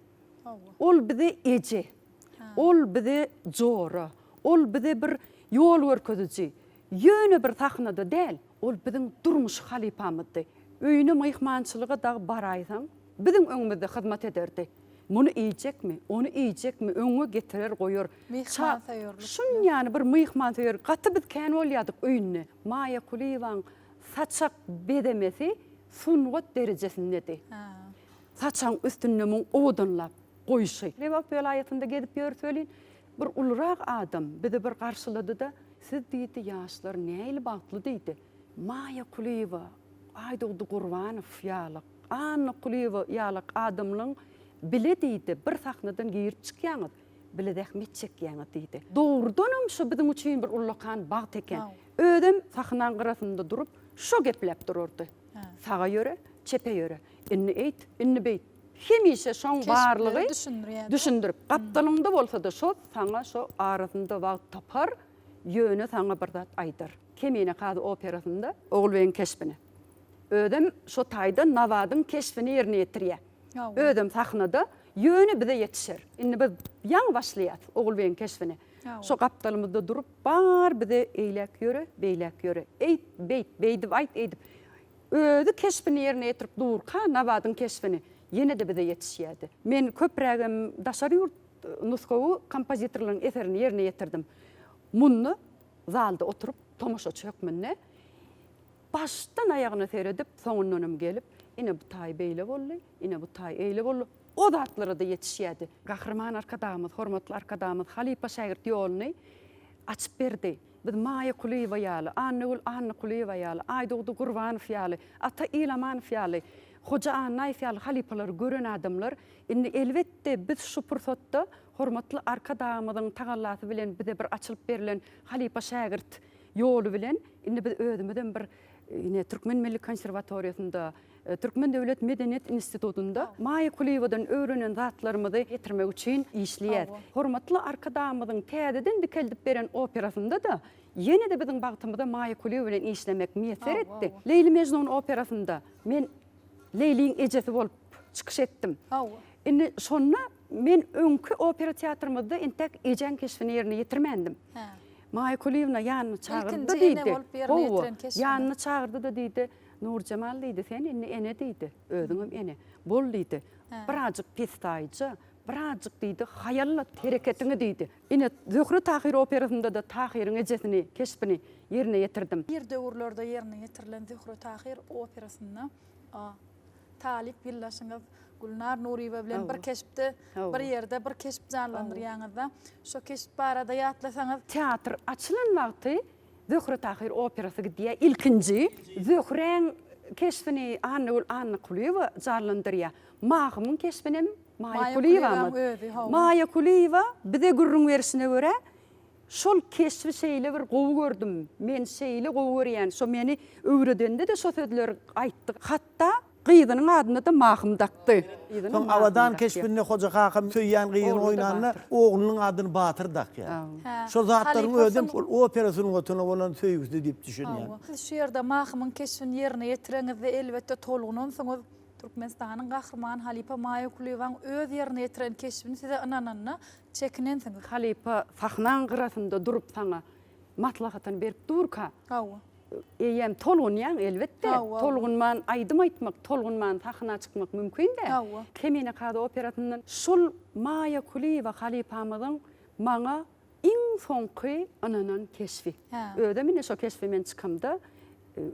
Ol bize eje, ol bize jora, ol bize bir ýol görkeziji. Ýöne bir sahnada däl, ol biziň durmuş halypamyzdy. Öýüne myhmançylyga dagy baraýsaň, biziň öňümizde hyzmat ederdi. Muny iýjekmi, ony iýjekmi, öňüňe getirer goýar. Myhmansöýerlik. Şunýany bir myhmansöýer, gaty biz kän bolýardyk öýünde. Maýa Kulyýewaň saçak bezemesi sungat derejesindedi. Saçagyň üstünde muň owadanlap goýşy. Lebap welaýatynda gezip ýörüs welin, bir ulurak adam bizi bir garşylady-da, Siz diýdi, ýaşlar nähili bagtly diýdi. Maýa Kulyýewa, Aýdogdy Gurbanow ýalak, Anna Kulyýewa ýalak adamlaň bile diýdi, bir sahnadan girip çykýaňyz, bile zähmet çekýäňiz diýdi. Dogrudanam şo biziň üçin bir ullakan bagt eken. Özem sahnaň gyrasynda durup, şo gepläp durardy. Saga ýöre, çepe ýöre. Indi eýt, indi beýt. Hemişe şoň barlygy düşündirip, gapdalyňda bolsa-da şo saňa şo arasynda wagt tapar, ýöne saňa bir zat aýdar. Kemine kazy operasynda Ogulbegiň keşbini. Özem şo taýda Nabadyň keşbini ýerine ýetirýär. Özem sahnada, ýöne bize ýetişer. Indi biz ýaňy başlaýas Ogulbegiň keşbini. Şo gapdalymyzda durup, bar bize eýläk ýöre, beýläk ýöre. Eýt, beýt, beýdip aýt, eýdip. Özi keşbini ýerine ýetirip durka Nabadyň keşbini ýene-de bize ýetişýärdi. Men köprägem daşary ýurt nusgawy kompozitorlaryň eserini ýerine ýetirdim. Munda zalda oturyp tomaşaçy hökmünde başdan aýagyna seredip, soňundanam gelip, ine bu taý beýle boldy, ine bu taý eýle boldy, o zatlara-da ýetişýärdi. Gahryman Arkadagymyz, hormatly Arkadagymyz halypa-şägirt ýoluny açyp berdi. Biz Maýa Kulyýewa ýaly, Annagül Annakulyýewa ýaly, Aýdogdy Gurbanow ýaly, Ata Ilamanow ýaly, Hoja Annaýew ýaly halypalary gören adamlar, indi elbetde biz şu pursatda hormatly Arkadagymyzyň tagallasy bilen bize bir açylyp berlen halypa-şägirt ýoly bilen indi biz özümizem bir ine Türkmen milli konserwatoriýasynda, Türkmen döwlet medeniýet institutynda Maýa Kulyýewadan öwrenen zatlarymyzy ýetirmek üçin işleýäs. Hormatly Arkadagymyzyň täzeden dikeldip beren operasynda-da ýene-de biziň bagtymyza Maýa Kulyýewa bilen işlemek miýesser etdi. Leýli-Mejnun operasynda men Leýliň ejesi bolup çykyş etdim. Indi şonda men öňki opera teatrymyzda entäk ejäň keşbini ýerine ýetirmändim. Maýa Kulyýewna ýanyna çagyrdy-da diýdi. Hawa, ýanyna çagyrdy-da diýdi. Nurjemal diýdi, sen indi ene diýdi, özüňem ene. Bol diýdi. Birazjyk pessaýja, Birazjyk diýdi, haýallat hereketiňi diýdi. Ine, Zöhre-Tahyr operasynda-da Tahyryň ejesini, keşbini ýerine ýetirdim. Ir döwürlerde ýerine ýetirilen Zöhre-Tahyr operasynda talyp ýyldaşyňyz Gülnar Nuryýewa bilen bir keşpde, bir ýerde bir keşp janlandyrýaňyzda. Şo keşp barada ýatlasaňyz. Teatr açylan wagty Zöhre-Tahyr operasy gidýär ilkinji. Zöhräň keşbini Annagül Annakulyýewa janlandyrýar. Mahymyň keşbinem Maýa Kulyýewamyz. Maýa Kulyýewa bize gürrüň berşine görä, şol keşbi şeýle bir gowy gördüm, men şeýle gowy görýän, şo meni öwredende-de şo sözleri aýtdy. Hatda gyzynyň adyna-da Mahym dakdy. Soň Abadan keşbinde Hoja kakam söýýän gyzyny oýnanda oglunyň adyny Batyr dakýar. Şol zatlaryň özem şol opera sungatyna bolan söýgüsi diýip düşünýän. Siz şu ýerde Mahymyň keşbini ýerine ýetireňizde elbetde tolgunansyňyz. Türkmenistanyň Gahrymany halypa Maýa Kulyýewaň öz ýerine ýetiren keşbini size ynananyna çekinensiňiz. Halypa sahnaň gyrasynda durup saňa maslahatyny berip durka, Hawa. eýýäm tolgunýaň elbetde. Hawa. Tolgunman aýdym aýtmak, tolgunman sahna çykmak mümkin däl. Hawa. Kemine kazy operasyndan şol Maýa Kulyýewa halypamyzyň maňa Iň soňky ynanan keşbi. Özem ine şo keşbe men çykamda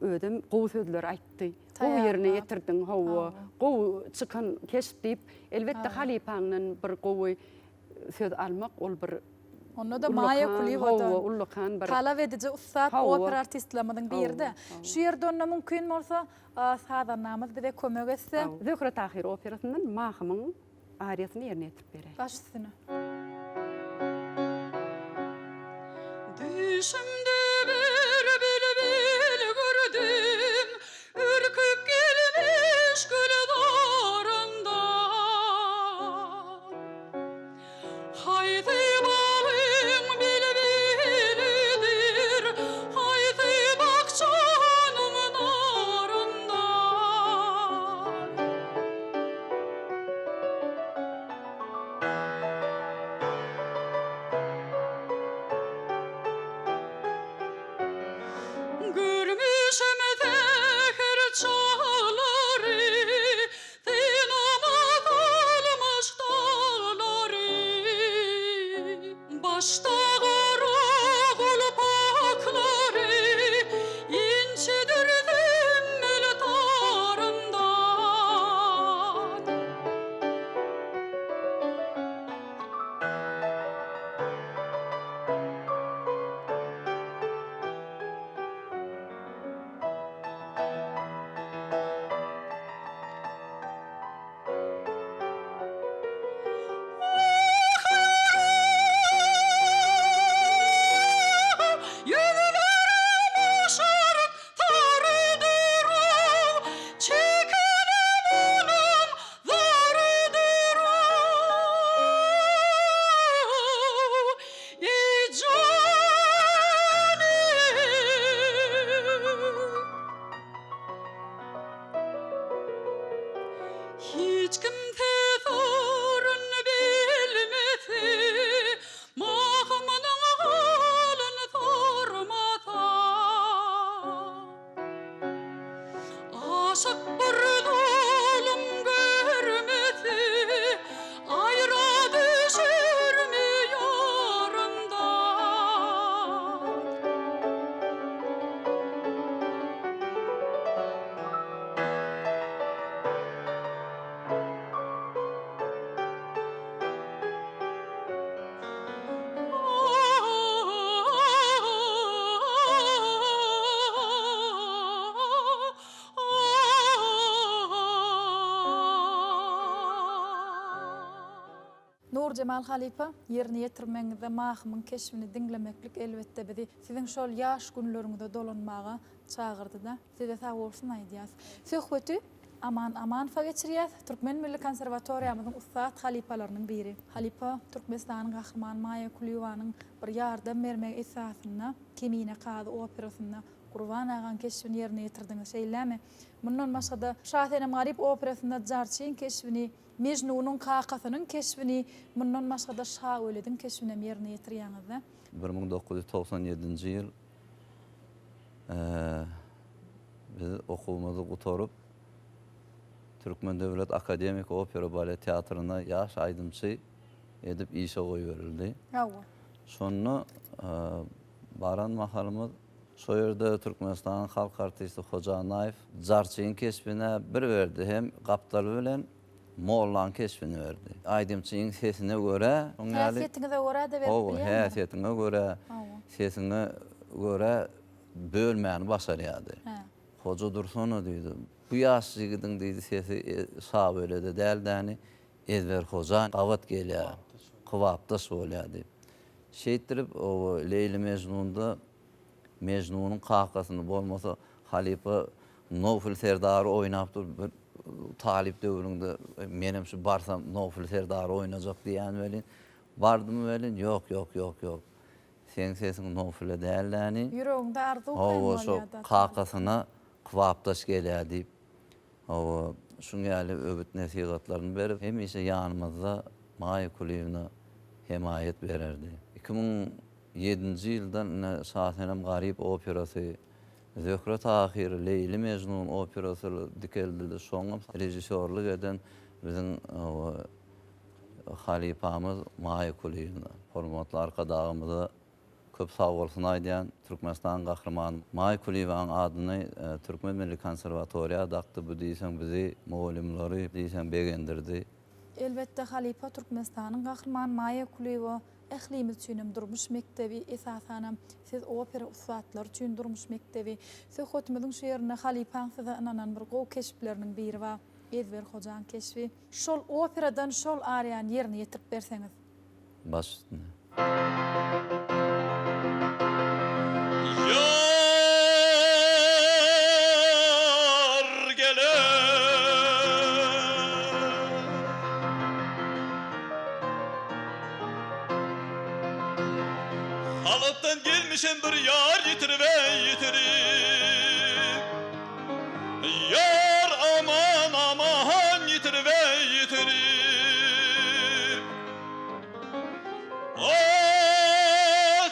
özem gowy sözler aýtdy. Gowy ýerine ýetirdiň, hawa, gowy çykan keşp diýip, elbetde halypaňdan bir gowy söz almak ol bir Onda-da Maýa Kulyýewadan. Hawa, ullakan bir Talap ediji ussat opera artistlerimiziň biri-de. Şu ýerde onda mümkin bolsa sazandamyz bize kömek etse. Zöhre-Tahyr operasyndan Mahymyň ariýasyny ýerine ýetirip beräý. Baş üstüne. Düýşümde bir bilbil gördüm, Ürküp gelmiş gülzaryndan. Haýsy bagyň bilbilidir, Haýsy bakjanyň naryndan. Görmüşem säher çaglary, Synama salmyş daglary. Başda gara gulpaklary, Inçedir zümmül taryndan. Ýüzlerim aşyryp sarydyr-ow, Çekenim onuň zarydyr-ow, Eý, janym! Hiç kimse syryn bilmese, Mahymynyň halyn sormasa. Aşyk bir zulum görmese, Aýra düşermi ýaryndan? Nurjemal halypa, ýerine ýetirmegiňizde Mahymyň keşbini diňlemeklik elbetde bizi siziň şol ýaş günleriňize dolanmaga çagyrdy-da. Size sag bolsun aýdýas. Söhbeti Aman Amanowa geçirýäs. Türkmen milli konserwatoriýamyzyň ussat halypalarynyň biri. Halypa Türkmenistanyň Gahrymany Maýa Kulyýewanyň bir ýardam bermegi esasynda Kemine kazy operasynda Gurban agaň keşbini ýerine ýetirdiňiz, şeýlemi? Mundan başga-da Şasenem-Garyp operasynda Jarçyň keşbini, Mejnunyň kakasynyň keşbini, mundan başga-da Şawelediň keşbinem ýerine ýetirýäňiz-dä. 1997-nji ýyl Biz okuwymyzy gutaryp, Türkmen döwlet akademiki opera balet teatrynda ýaş aýdymçy edip işe goýberildi. Hawa. Şonda baran mahalymyz şo ýerde Türkmenistanyň halk artisti Hoja Annaýew jarçyň keşbine bir berdi hem gapdaly bilen mollaň keşbini berdi. Aýdymçyň sesine görä, şoň ýaly. Häsiýetiňize görä-de berip Hawa, bilýärmi? häsiýetiňe görä, sesiňe görä bölmäni başarýardy. Hoja dursana diýdi. Bu ýaş ýigidiň diýdi sesi Şabölede däl däni Ezber hoja gabat gelýär, kybapdaş bolýar diýip. Şeýtdirip oba Leýli Mejnunda Mejnunyň kakasyny bolmasa halypa Nowfyl serdary oýnap dur bir talyp döwrüňde menem şu barsam Nowfyl serdary oýnajak diýýän welin bardym welin ýok ýok ýok ýok seň sesiň Nowfyla däl däni Ýüregiňde arzuw hem Hawa şo bolýar-da. kakasyna kybapdaş gelýär diýip Hawa, şuň ýaly öwüt-nesihatlaryny berip, hemişe ýanymyzda Maýa Kulyýewna hemaýat bererdi. 2007-nji ýyldan ine Şasenem Garyp operasy, Zöhre Tahyr, Leýli Mejnun operasy dikeldildi. Şoňam režissýorlyk eden biziň halypamyz Maýa Kulyýewna. Hormatly Arkadagymyza Köp sagbolsun aýdýan. Türkmenistanyň Gahrymany Maý Kulyýewanyň adyny Türkmen milli konserwatoriýa dakdy. Bu diýseň bizi, mugallymlary diýseň begendirdi. Elbetde halypa Türkmenistanyň Gahrymany Maýa Kulyýewa ählimiz üçinem durmuş mekdebi, esasanam siz opera ussatlary üçin durmuş mekdebi. Söhbetimiziň şu ýerinde halypaň size ynanan bir gowy keşpleriniň biri bar, Ezber hojaň keşbi. Şol operadan şol ariýany ýerine ýetirip berseňiz. Baş üstüne. Ýar geler. Halapdan gelmişem bir ýar ýitirip-eý ýitirip. Ýar aman aman ýitirip-eý ýitirip. Ah,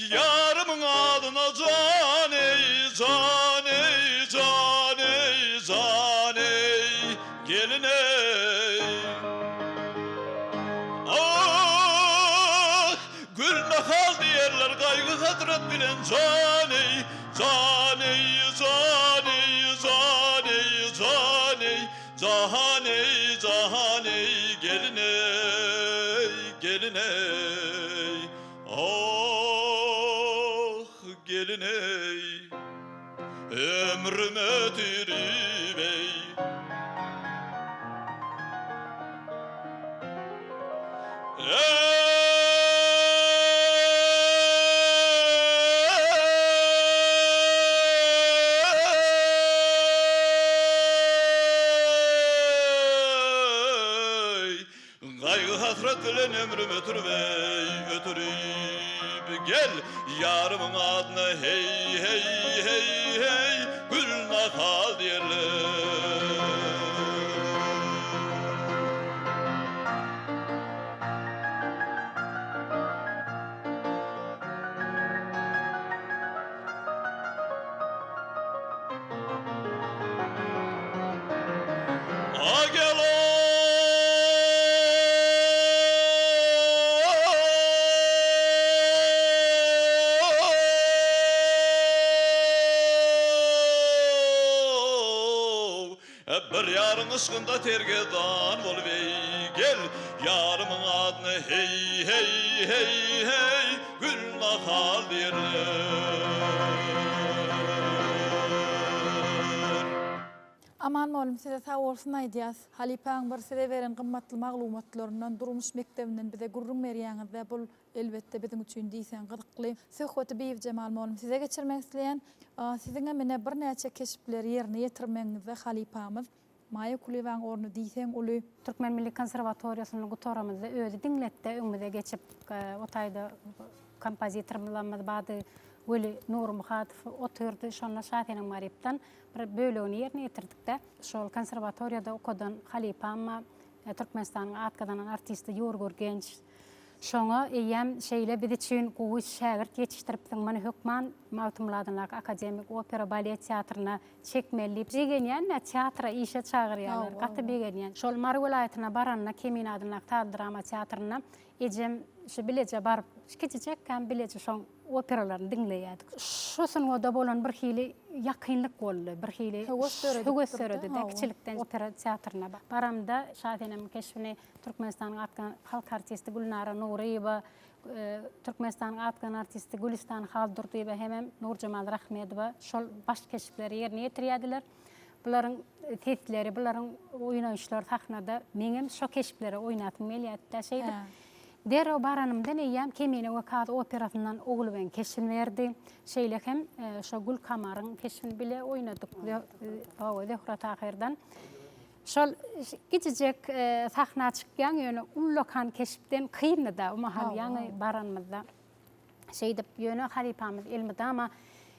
ýarymyň adyna jan eý, jan eý, jan eý, jan eý, gelin eý. Ah, gülnahal diýerler gaýgy-hasrat bilen jan eý, jan eý, jan eý, jan eý, jan eý, Jahan eý, jahan eý, gelin eý, gelin eý, ah, gelin eý, ömrüm ötürip eý. Eý, gaýgy-hasrat bilen ömrüm ötürip-eý, ötürip, Gel, ýarymyň adyna heý, heý, heý, heý, Gülnahal diýerler. A gel ow, Bir ýaryň yşkynda sergezdan bolup eý, gel, Ýarymyň adyna heý, heý, heý, heý, Gülnahal diýerler. Aman mugallym size sag bolsun aýdýas. Halypaň bir size beren gymmatly maglumatlaryndan, durmuş mekdebinden bize gürrüň berýäňizde bul elbetde biziň üçin diýseň gyzykly. Söhbeti Bibijemal mugallym size geçirmek isleýän. Siziňem ine birnäçe keşpleri ýerine ýetirmegiňizde halypamyz Maýa Kulyýewaň orny diýseň uly. Türkmen milli konserwatoriýasyny gutaramyzda özi diňletdi, öňümize geçip, o taýda kompozitorymyzam bardy, Weli Nurmuhadow otyrdy, şonda Şasenem Garypdan bir bölegini ýerine ýetirdik-de. Şol konserwatoriýada okadan halypam bar, Türkmenistanyň at gazanan artisti Ýurgur Genç. Şoňa eýýäm şeýle biz üçin gowy şägirt ýetişdiripsiň, muny hökman Magtymguly adyndaky akademik opera balet teatryna çekmeli diýip begenýän-dä, teatra işe çagyrýarlar, gaty begenýän. Şol Mary welaýatyna baranda Kemine adyndaky saz-drama teatrynda ejem şu bileje baryp, kiçijekkäm bileje şoň operalaryny diňleýärdik. Şu sungata bolan bir hili ýakynlyk boldy, bir hili Höwes döredipdir-de, höwes döredi-de, hawa. kiçilikden opera teatryna baramda Şasenemiň keşbini Türkmenistanyň at halk artisti Gülnara Nuryýewa, Türkmenistanyň at gazanan artisti Gülistan Haldurdyýewa hemem Nurjemal Rahmedowa şol baş keşpleri ýerine ýetirýärdiler. Bularyň sesleri, bularyň oýnaýyşlary sahnada meňem şo keşplere oýnasym gelýärdi-dä. Şeýdip, derrew baranymdan eýýäm Kemine we Kazy operasyndan Ogulbegiň keşbini berdi. Şeýle hem şo Gülkamaryň keşbini bile oýnadyk. Hawa, Zöhre Tahyrdan. Şol kiçijek sahna çykýaň, ýöne ullakan keşpden kyndy-da, o mahal ýaňy baranymyzda. Şeýdip, ýöne halypamyz elmydama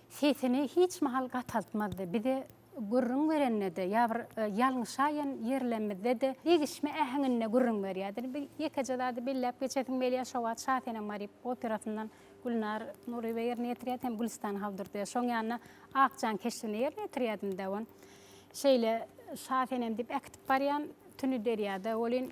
sesini hiç mahal gataltmazdy. Bize gürrüň berende-de ýa bir ýalňyşaýan ýerlemizde-de degişme äheňinde gürrüň berýärdi. Bir ýekeje zady belläp geçesim gelýär, şo wagt Şasenem Garyp operasyndan Gülnar Nuryýewa ýerine ýetirýärdi hem Gülistan Haldurdyýewa. Şoň ýanynda Akjan keşbini ýerine ýetirýärdim-de ony. Şeýle Şasenem diýip äkidip barýan tüni derýada welin,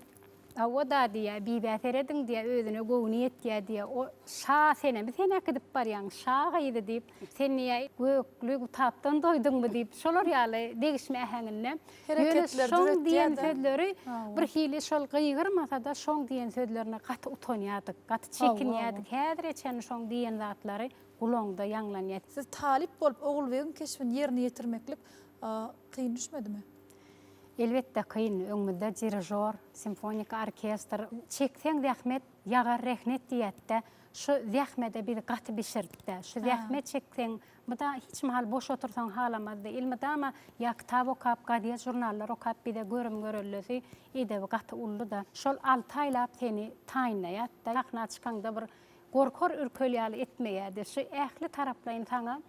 Hawa-da diýýär, Bibä serediň diýýär, özüne göwni ýetýär diýýär. O Şasenemi sen äkidip barýaň, şa gyzy diýip, sen diýýär, gökli gutapdan doýduňmy diýip, şolar ýaly degişme äheňinde. Ýöne şoň diýen sözleri bir hili şol gygyrmasa-da şoň diýen sözlerine gaty utanýardyk, gaty çekinýärdik. Häzire çenli şoň diýen zatlary gulagyňda ýaňlanýar. Siz talyp bolup Ogulbegiň keşbini ýerine ýetirmeklik kyn düşmedimi? Elbetde kyn. Öňümizde dirižor, simfonik orkestr. Çekseň zähmet, ýagar rehnet diýýätde. Şu zähmede bizi gaty bişirdi-de. Şu zähmet çekseň, myda hiç mahal boş otursaň halamazdy. Elmydama ýa kitap okap, gazet, žurnallar okap bize görüm-görellesi, edebi gaty ully-da. Şol alty aýlap seni taýynlaýat-da. Sahna çykaňda bir Gorkar ürkel ýaly etmeýärdi. Şu ähli taraplaýyn saňa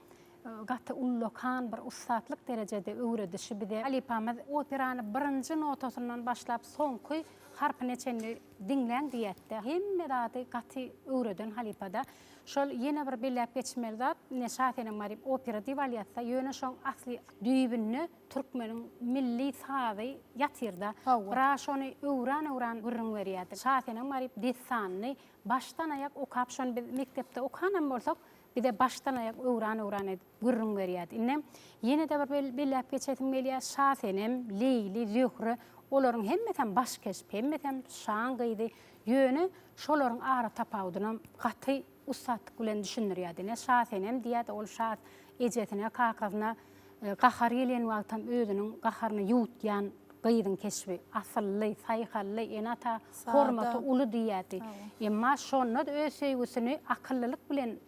gaty ullakan bir ussatlyk derejede öwredişi bize. Halypamyz operany birinji notasyndan başlap soňky harpyna çenli diňläň diýýärdi. Hemme zady gaty öwreden halypada. Şol ýene bir belläp geçmeli zat, ine Şasenem Garyp opera diýip alýasda, ýöne şoň asly düýbünde türkmeniň milli sazy ýatyrda. Biraz şony öwran-öwran gürrüň berýärdi. Şasenem Garyp dessanyny Başdan-aýak okap şony biz mekdepde okanam bolsak, bize başdan-aýak öwran-öwran edip gürrüň berýärdi. Indi ýene-de bir belläp geçesim gelýär, Şasenem, Leýli, Zöhre, olaryň hemmesem baş keşp, hemmesem şaň gyzy. Ýöne şolaryň ara tapawudynam gaty ussatlyk bilen düşündirýärdi. Ine, Şasenem diýýärdi, ol şa ejesine, kakasyna Gahary gelen wagtam özüniň gaharyny ýuwutýan gyzyň keşbi. Asylly, saýhally, ene-ata hormaty uly diýýärdi. Emma şonda-da öz söýgüsini akyllylyk bilen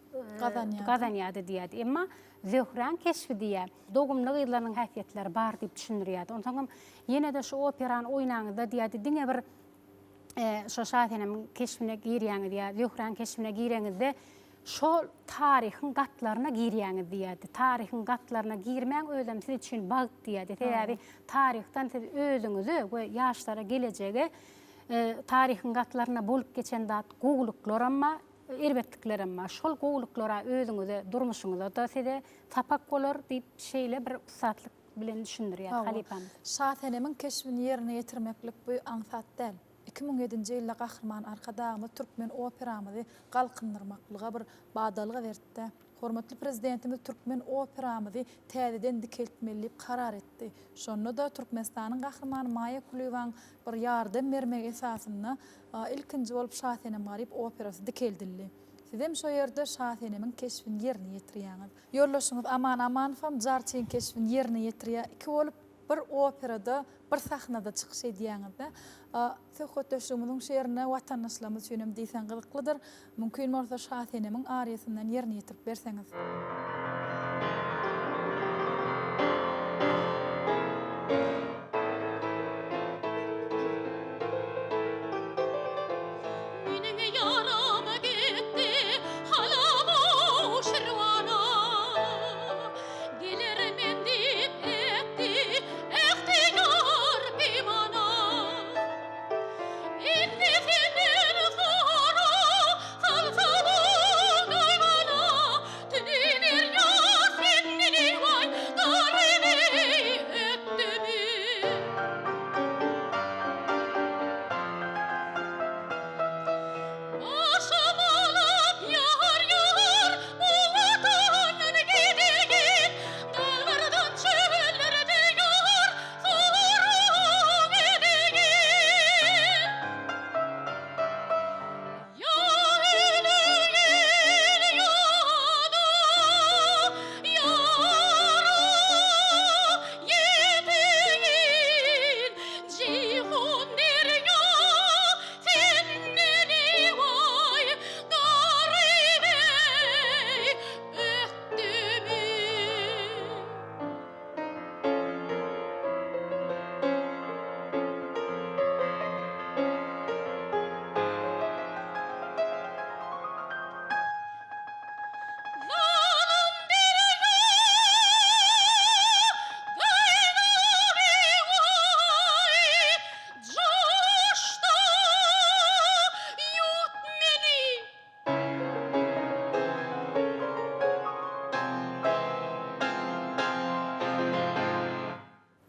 gazanýardy diýýärdi. Emma Zöhräň keşbi diýýär, dogumly gyzlarynyň häsiýetleri bar diýip düşündirýärdi. Onsoňam ýene-de şu operany oýnaňyzda diýýärdi, diňe bir şo Şasenemiň keşbine girýäňiz ýa Zöhräň keşbine gireňizde şol taryhyň gatlaryna girýäňiz diýýärdi. Taryhyň gatlaryna girmäň özem siz üçin bagt diýýärdi. Sebäbi taryhdan siz özüňize we ýaşlara gelejege taryhyň gatlarynda bolup geçen zat gowulyklaram bar, erbetliklerem bar. Şol gowulyklara özüňize, durmuşyňyza-da size sapak bolar diýip şeýle bir ussatlyk bilen düşündirýär halypamyz. Şasenemiň keşbini ýerine ýetirmeklik bu aňsat däl. 2007-nji ýylda Gahryman Arkadagymyz türkmen operamyzy galkyndyrmaklyga bir badalga berdi-de. Hormatly Prezidentimiz türkmen operamyzy täzeden dikeltmeli diýip karar etdi. Şonda-da Türkmenistanyň Gahrymany Maýa Kulyýewaň bir ýardam bermegi esasynda ilkinji bolup Şasenem-Garyp operasy dikeldildi. Sizem şo ýerde Şasenemiň keşbini ýerine ýetirýäňiz. Ýoldaşyňyz Aman Amanowam Jarçyň keşbini ýerine ýetirýär. Iki bolup bir operada, bir sahnada çykyş edýäňiz-de. Söhbetdeşligimiziň şu ýerinde watandaşlarymyz üçin hem diýseň gyzyklydyr. Mümkin bolsa Şasenemiň ariýasyndan ýerine ýetirip berseňiz. Meniň ýaram gitdi Halaba Şirwana. Geler men diýip etdi ähti ýar peýmana. Indi senden soraýan.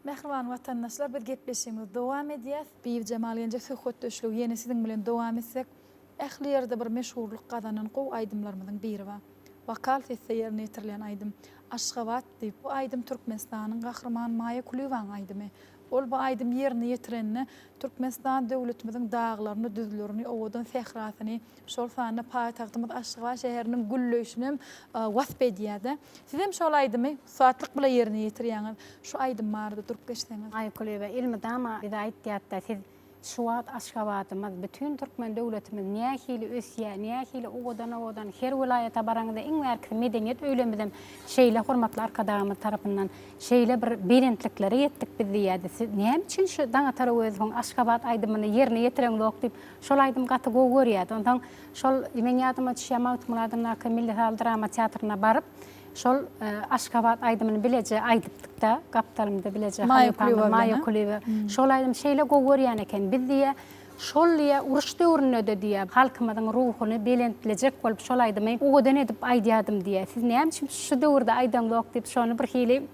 Mähriban watandaşlar biz gepleşigimizi dowam edýäs. Bibijemal genje söhbetdeşligi ýene siziň bilen dowam etsek. Ähli ýerde bir meşhurlyk gazanan gowy aýdymlarymyzyň biri bar. Wokal sesde ýerine ýetirilýän aýdym. Aşgabat diýip. Bu aýdym Türkmenistanyň Gahrymany Maýa Kulyýewanyň aýdymy. Ol bu aýdymy ýerine ýetirende Türkmenistan döwletimiziň daglaryny, düzlerini, owadan sährasyny, şol sanda paýtagtymyz Aşgabat şäheriniň gülleýşinem wasp edýär-de. Sizem şol aýdymy ussatlyk bile ýerine ýetirýäňiz. Şu aýdym barada durup geçseňiz. Maýa Kulyýewa elmydama bize aýtýardy-da, siz Şu wagt Aşgabadymyz, bütin türkmen döwletimiz nähili ösýär, nähili owadan-owadan, her welaýata baraňyzda iň bärkisi medeniýet öýlemizem şeýle hormatly Arkadagymyz tarapyndan şeýle bir belentliklere ýetdik biz diýýärdi. Siz näme üçin şu Daňatar Öwezowyň Aşgabat aýdymyny ýerine ýetireňzok diýip, şol aýdymy gaty gowy görýärdi. Onsoň şol meň ýadyma düşýär Magtymguly adyndaky Milli saz drama teatryna baryp, Şol Aşgabat aýdymyny bileje aýdypdykda, gapdalymda bileje halypamyz Maýa Kulyýewa. Şol aýdymy şeýle gowy görýän eken. Biz diýýä, şol diýýä, uruş döwründe-de diýýä, halkymyzyň ruhuny belentlejek bolup şol aýdymy owadan edip aýdýardym diýýä. Siz näme üçin şu döwürde aýdaňzok diýip, şony birhili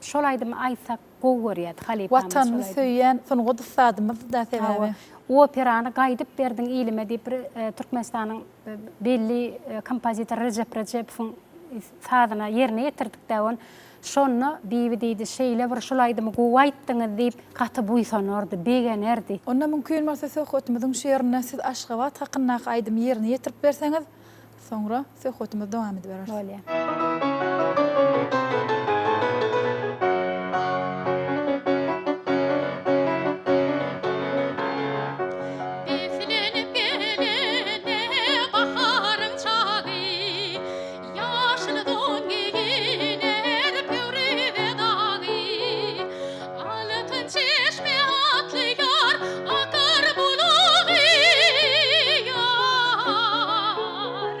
şol aýdymy aýtsak gowy görýärdi halypamyz şol Watanyny aýdymy. söýýän sungat ussadymyzdy-da sebäbi. Hawa. Operany gaýdyp berdiň ilime diýip bir Türkmenistanyň belli kompozitor Rejep Rejepowyň sazyna ýerine ýetirdik-dä ony. Şonda Bibi diýdi, şeýle bir şul aýdymy gowy aýtdyňyz diýip, gaty buýsanardy, begenerdi. Onda mümkin bolsa söhbetimiziň şu ýerinde siz Aşgabat hakyndaky aýdymy ýerine ýetirip berseňiz, soňra söhbetimizi dowam edibereris. Bolýar. Beslenip gelene baharyň çagy, Ýaşyl don geýiner Pöwrize dagy. Altyn çeşme atly ýar akar bulagy, Ýar.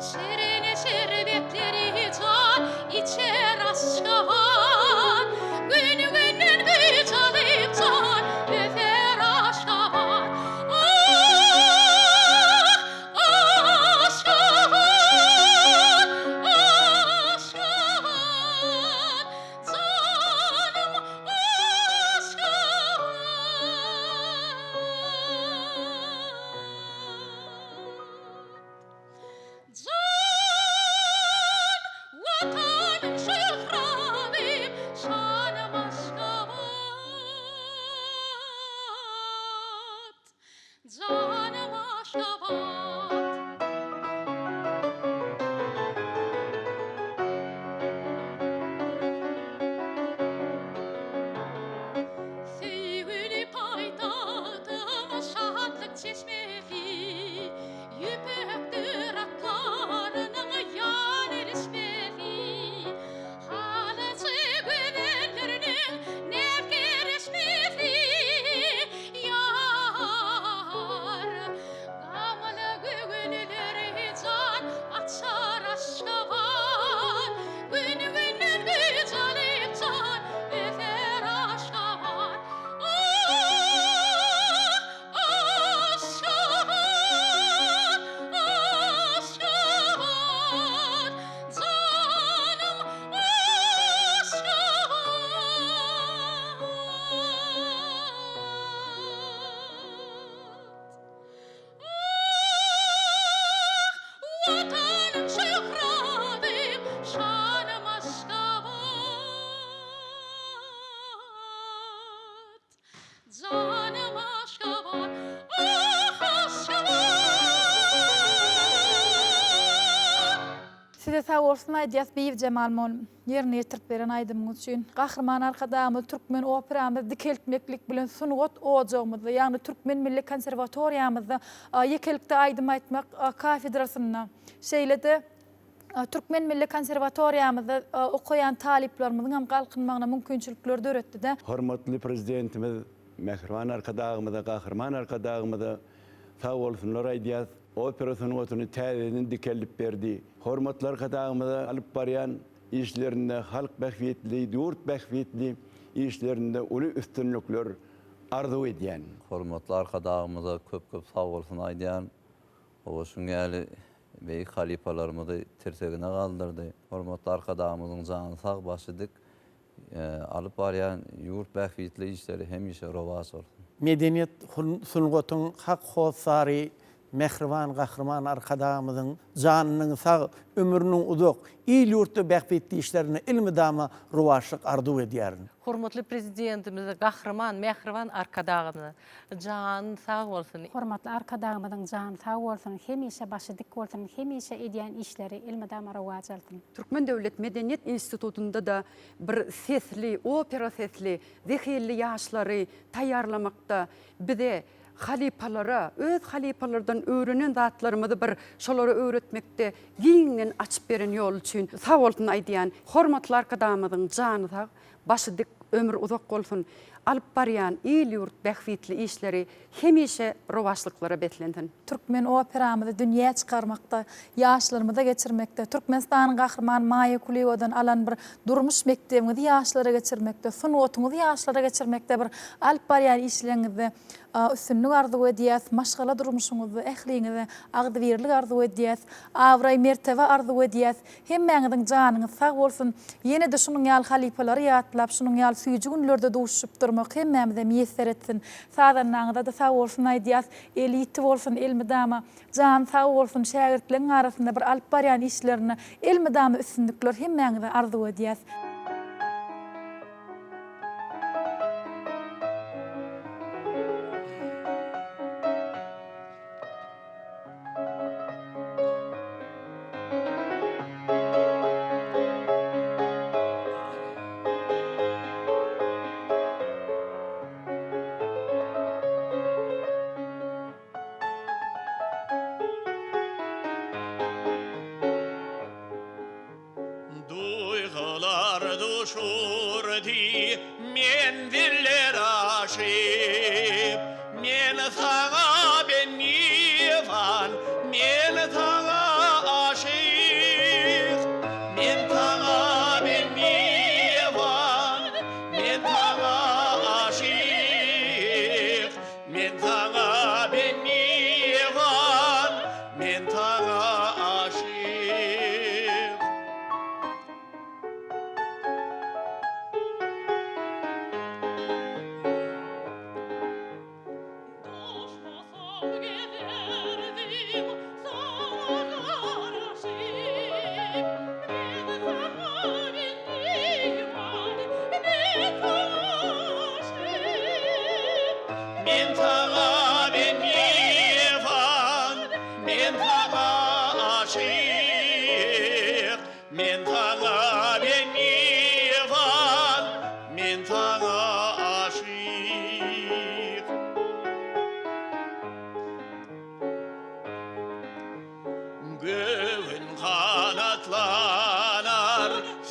Şirin şerbetleri jan içer Aşgabat. Gün-günden güýç alyp jan öser Aşgabat. Ah, Aşgabat, Aşgabat, janym Aşgabat. Jan Watanym şöhratym şanym Aşgabat Janym Aşgabat. Söýgüli paýtagtym şatlyk çeşmesi Ýüpekdir atlarynyň ýan erişmesi, Halyçy gözelleriniň näz-kereşmesi, Ýar, gamly göwünleri jan açar Aşgabat, Gün-günden güýç alyp jan öser Aşgabat. Ah! Aşgabat, Aşgabat, janym Aşgabat. Ah, Watanym şöhratym, şanym Aşgabat. Janym Aşgabat, ah Aşgabat! Size sag bolsun aýdýas Bibijemal mugallym, ýerine ýetirip beren aýdymyňyz üçin. Gahryman Arkadagymyz türkmen operamyzy dikeltmeklik bilen sungat ojagymyzda, ýagny Türkmen milli konserwatoriýamyzda ýekelikde aýdym aýtmak kafedrasynda, şeýle-de Türkmen milli konserwatoriýamyzda okaýan talyplarymyzyň hem galkynmagyna mümkinçilikleri döretdi-de. Hormatly Prezidentimiz mähriban Arkadagymyza, Gahryman Arkadagymyza sag bolsunlar aýdýas. Opera sungatyny täzeden dikeldip berdi. Hormatly Arkadagymyza alyp barýan işlerinde halk bähbitli, ýurt bähbitli işlerinde uly üstünlikler arzuw edýän. Hormatly Arkadagymyza köp-köp sag bolsun aýdýan. Hawa, şuň ýaly beýik halypalarymyzy tirsegine galdyrdy. Hormatly Arkadagymyzyň jany sag, başy dik. Alyp barýan ýurt bähbitli işleri hemişe rowaç bolsun. Medeniýet sungatyň hak hossary mähriban Gahryman Arkadagymyzyň janynyň sag, ömrüniň uzak, il-ýurtda bähbitli işlerinde elmydama rowaçlyk arzuw edýärin. Hormatly Prezidentimize Gahryman, mähriban Arkadagymyza jany sag bolsun. Hormatly Arkadagymyzyň jany sag bolsun, hemişe başy dik bolsun, hemişe edýän işleri elmydama rowaç alsyn. Türkmen döwlet medeniýet institutynda-da bir sesli, opera sesli, zehinli ýaşlary taýýarlamakda bize, halypalara, öz halypalardan öwrenen zatlarymyzy bir şolara öwretmekde giňden açyp beren ýoly üçin sag bolsun aýdýan. Hormatly Arkadagymyzyň jany sag, başy dik, ömri uzak bolsun, alyp barýan il-ýurt bähbitli işleri hemişe rowaçlyklara beslensin. Türkmen operamyzy dünýä çykarmakda, ýaşlarymyza geçirmekde, Türkmenistanyň Gahrymany Maýa Kulyýewadan alan bir durmuş mekdebiňizi ýaşlara geçirmekde, sungatyňyzy ýaşlara geçirmekde bir alyp barýan işleriňizde üstünlik arzuw edýäs, maşgala durmuşyňyzda ähliňize agzybirlik arzuw edýäs, abraý-mertebe arzuw edýäs. Hemmäňiziň janyňyz sag bolsun. Ýene-de şunuň ýaly halypalary ýatlap, şunuň ýaly süýji günlerde duşuşyp durmak hemmämize miýesser etsin. Sazandaňyza-da sag bolsun aýdýas. Eli ýiti bolsun elmydama. Jany sag bolsun şägirtleň arasynda bir alyp barýan işlerinde elmydama üstünlikler hemmäňize arzuw edýäs. Duýgular duşurdy menziller aşyp, Men saňa bendiwan, men saňa aşyk. Men saňa bendiwan, men saňa aşyk. Men saňa bendiwan, men saňa aşyk. Duşmasam gezerdim saňa garaşyp, Men saňa bendiwan, men saňa aşyk. Men saňa bendiwan, men saňa aşyk. Men saňa bendiwan, men saňa aşyk. Göwün ganatlanar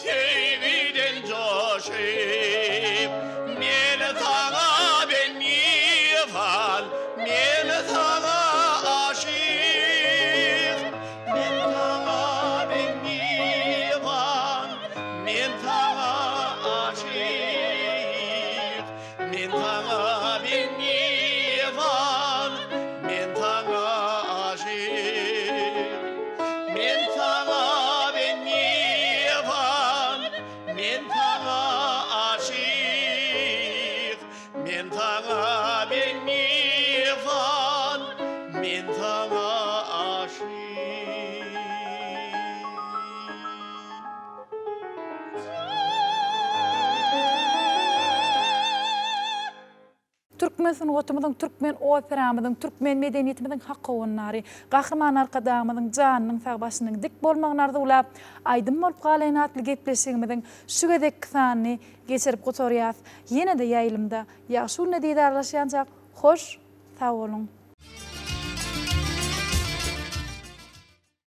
söýgüden joşup, Men saňa bendiwan, men saňa aşyk. Men saňa bendiwan, men saňa aşyk. Men saňa bendiwan, men saňa aşyk. Men saňa bendiwan, men saňa aşyk. Men saňa bendiwan, men saňa aşyk. Türkmen sungatymyzyň, türkmen operamyzyň, türkmen medeniýetimiziň hak howandary Gahryman Arkadagymyzyň janynyň sag, başynyň dik bolmagyny arzuwlap, Aýdym bolup galaýyn atly gepleşigimiziň şu gezekki sanyny geçirip gutarýas. Ýene-de ýaýlymda, ýagşy günde didarlaşýançak, hoş sag boluň!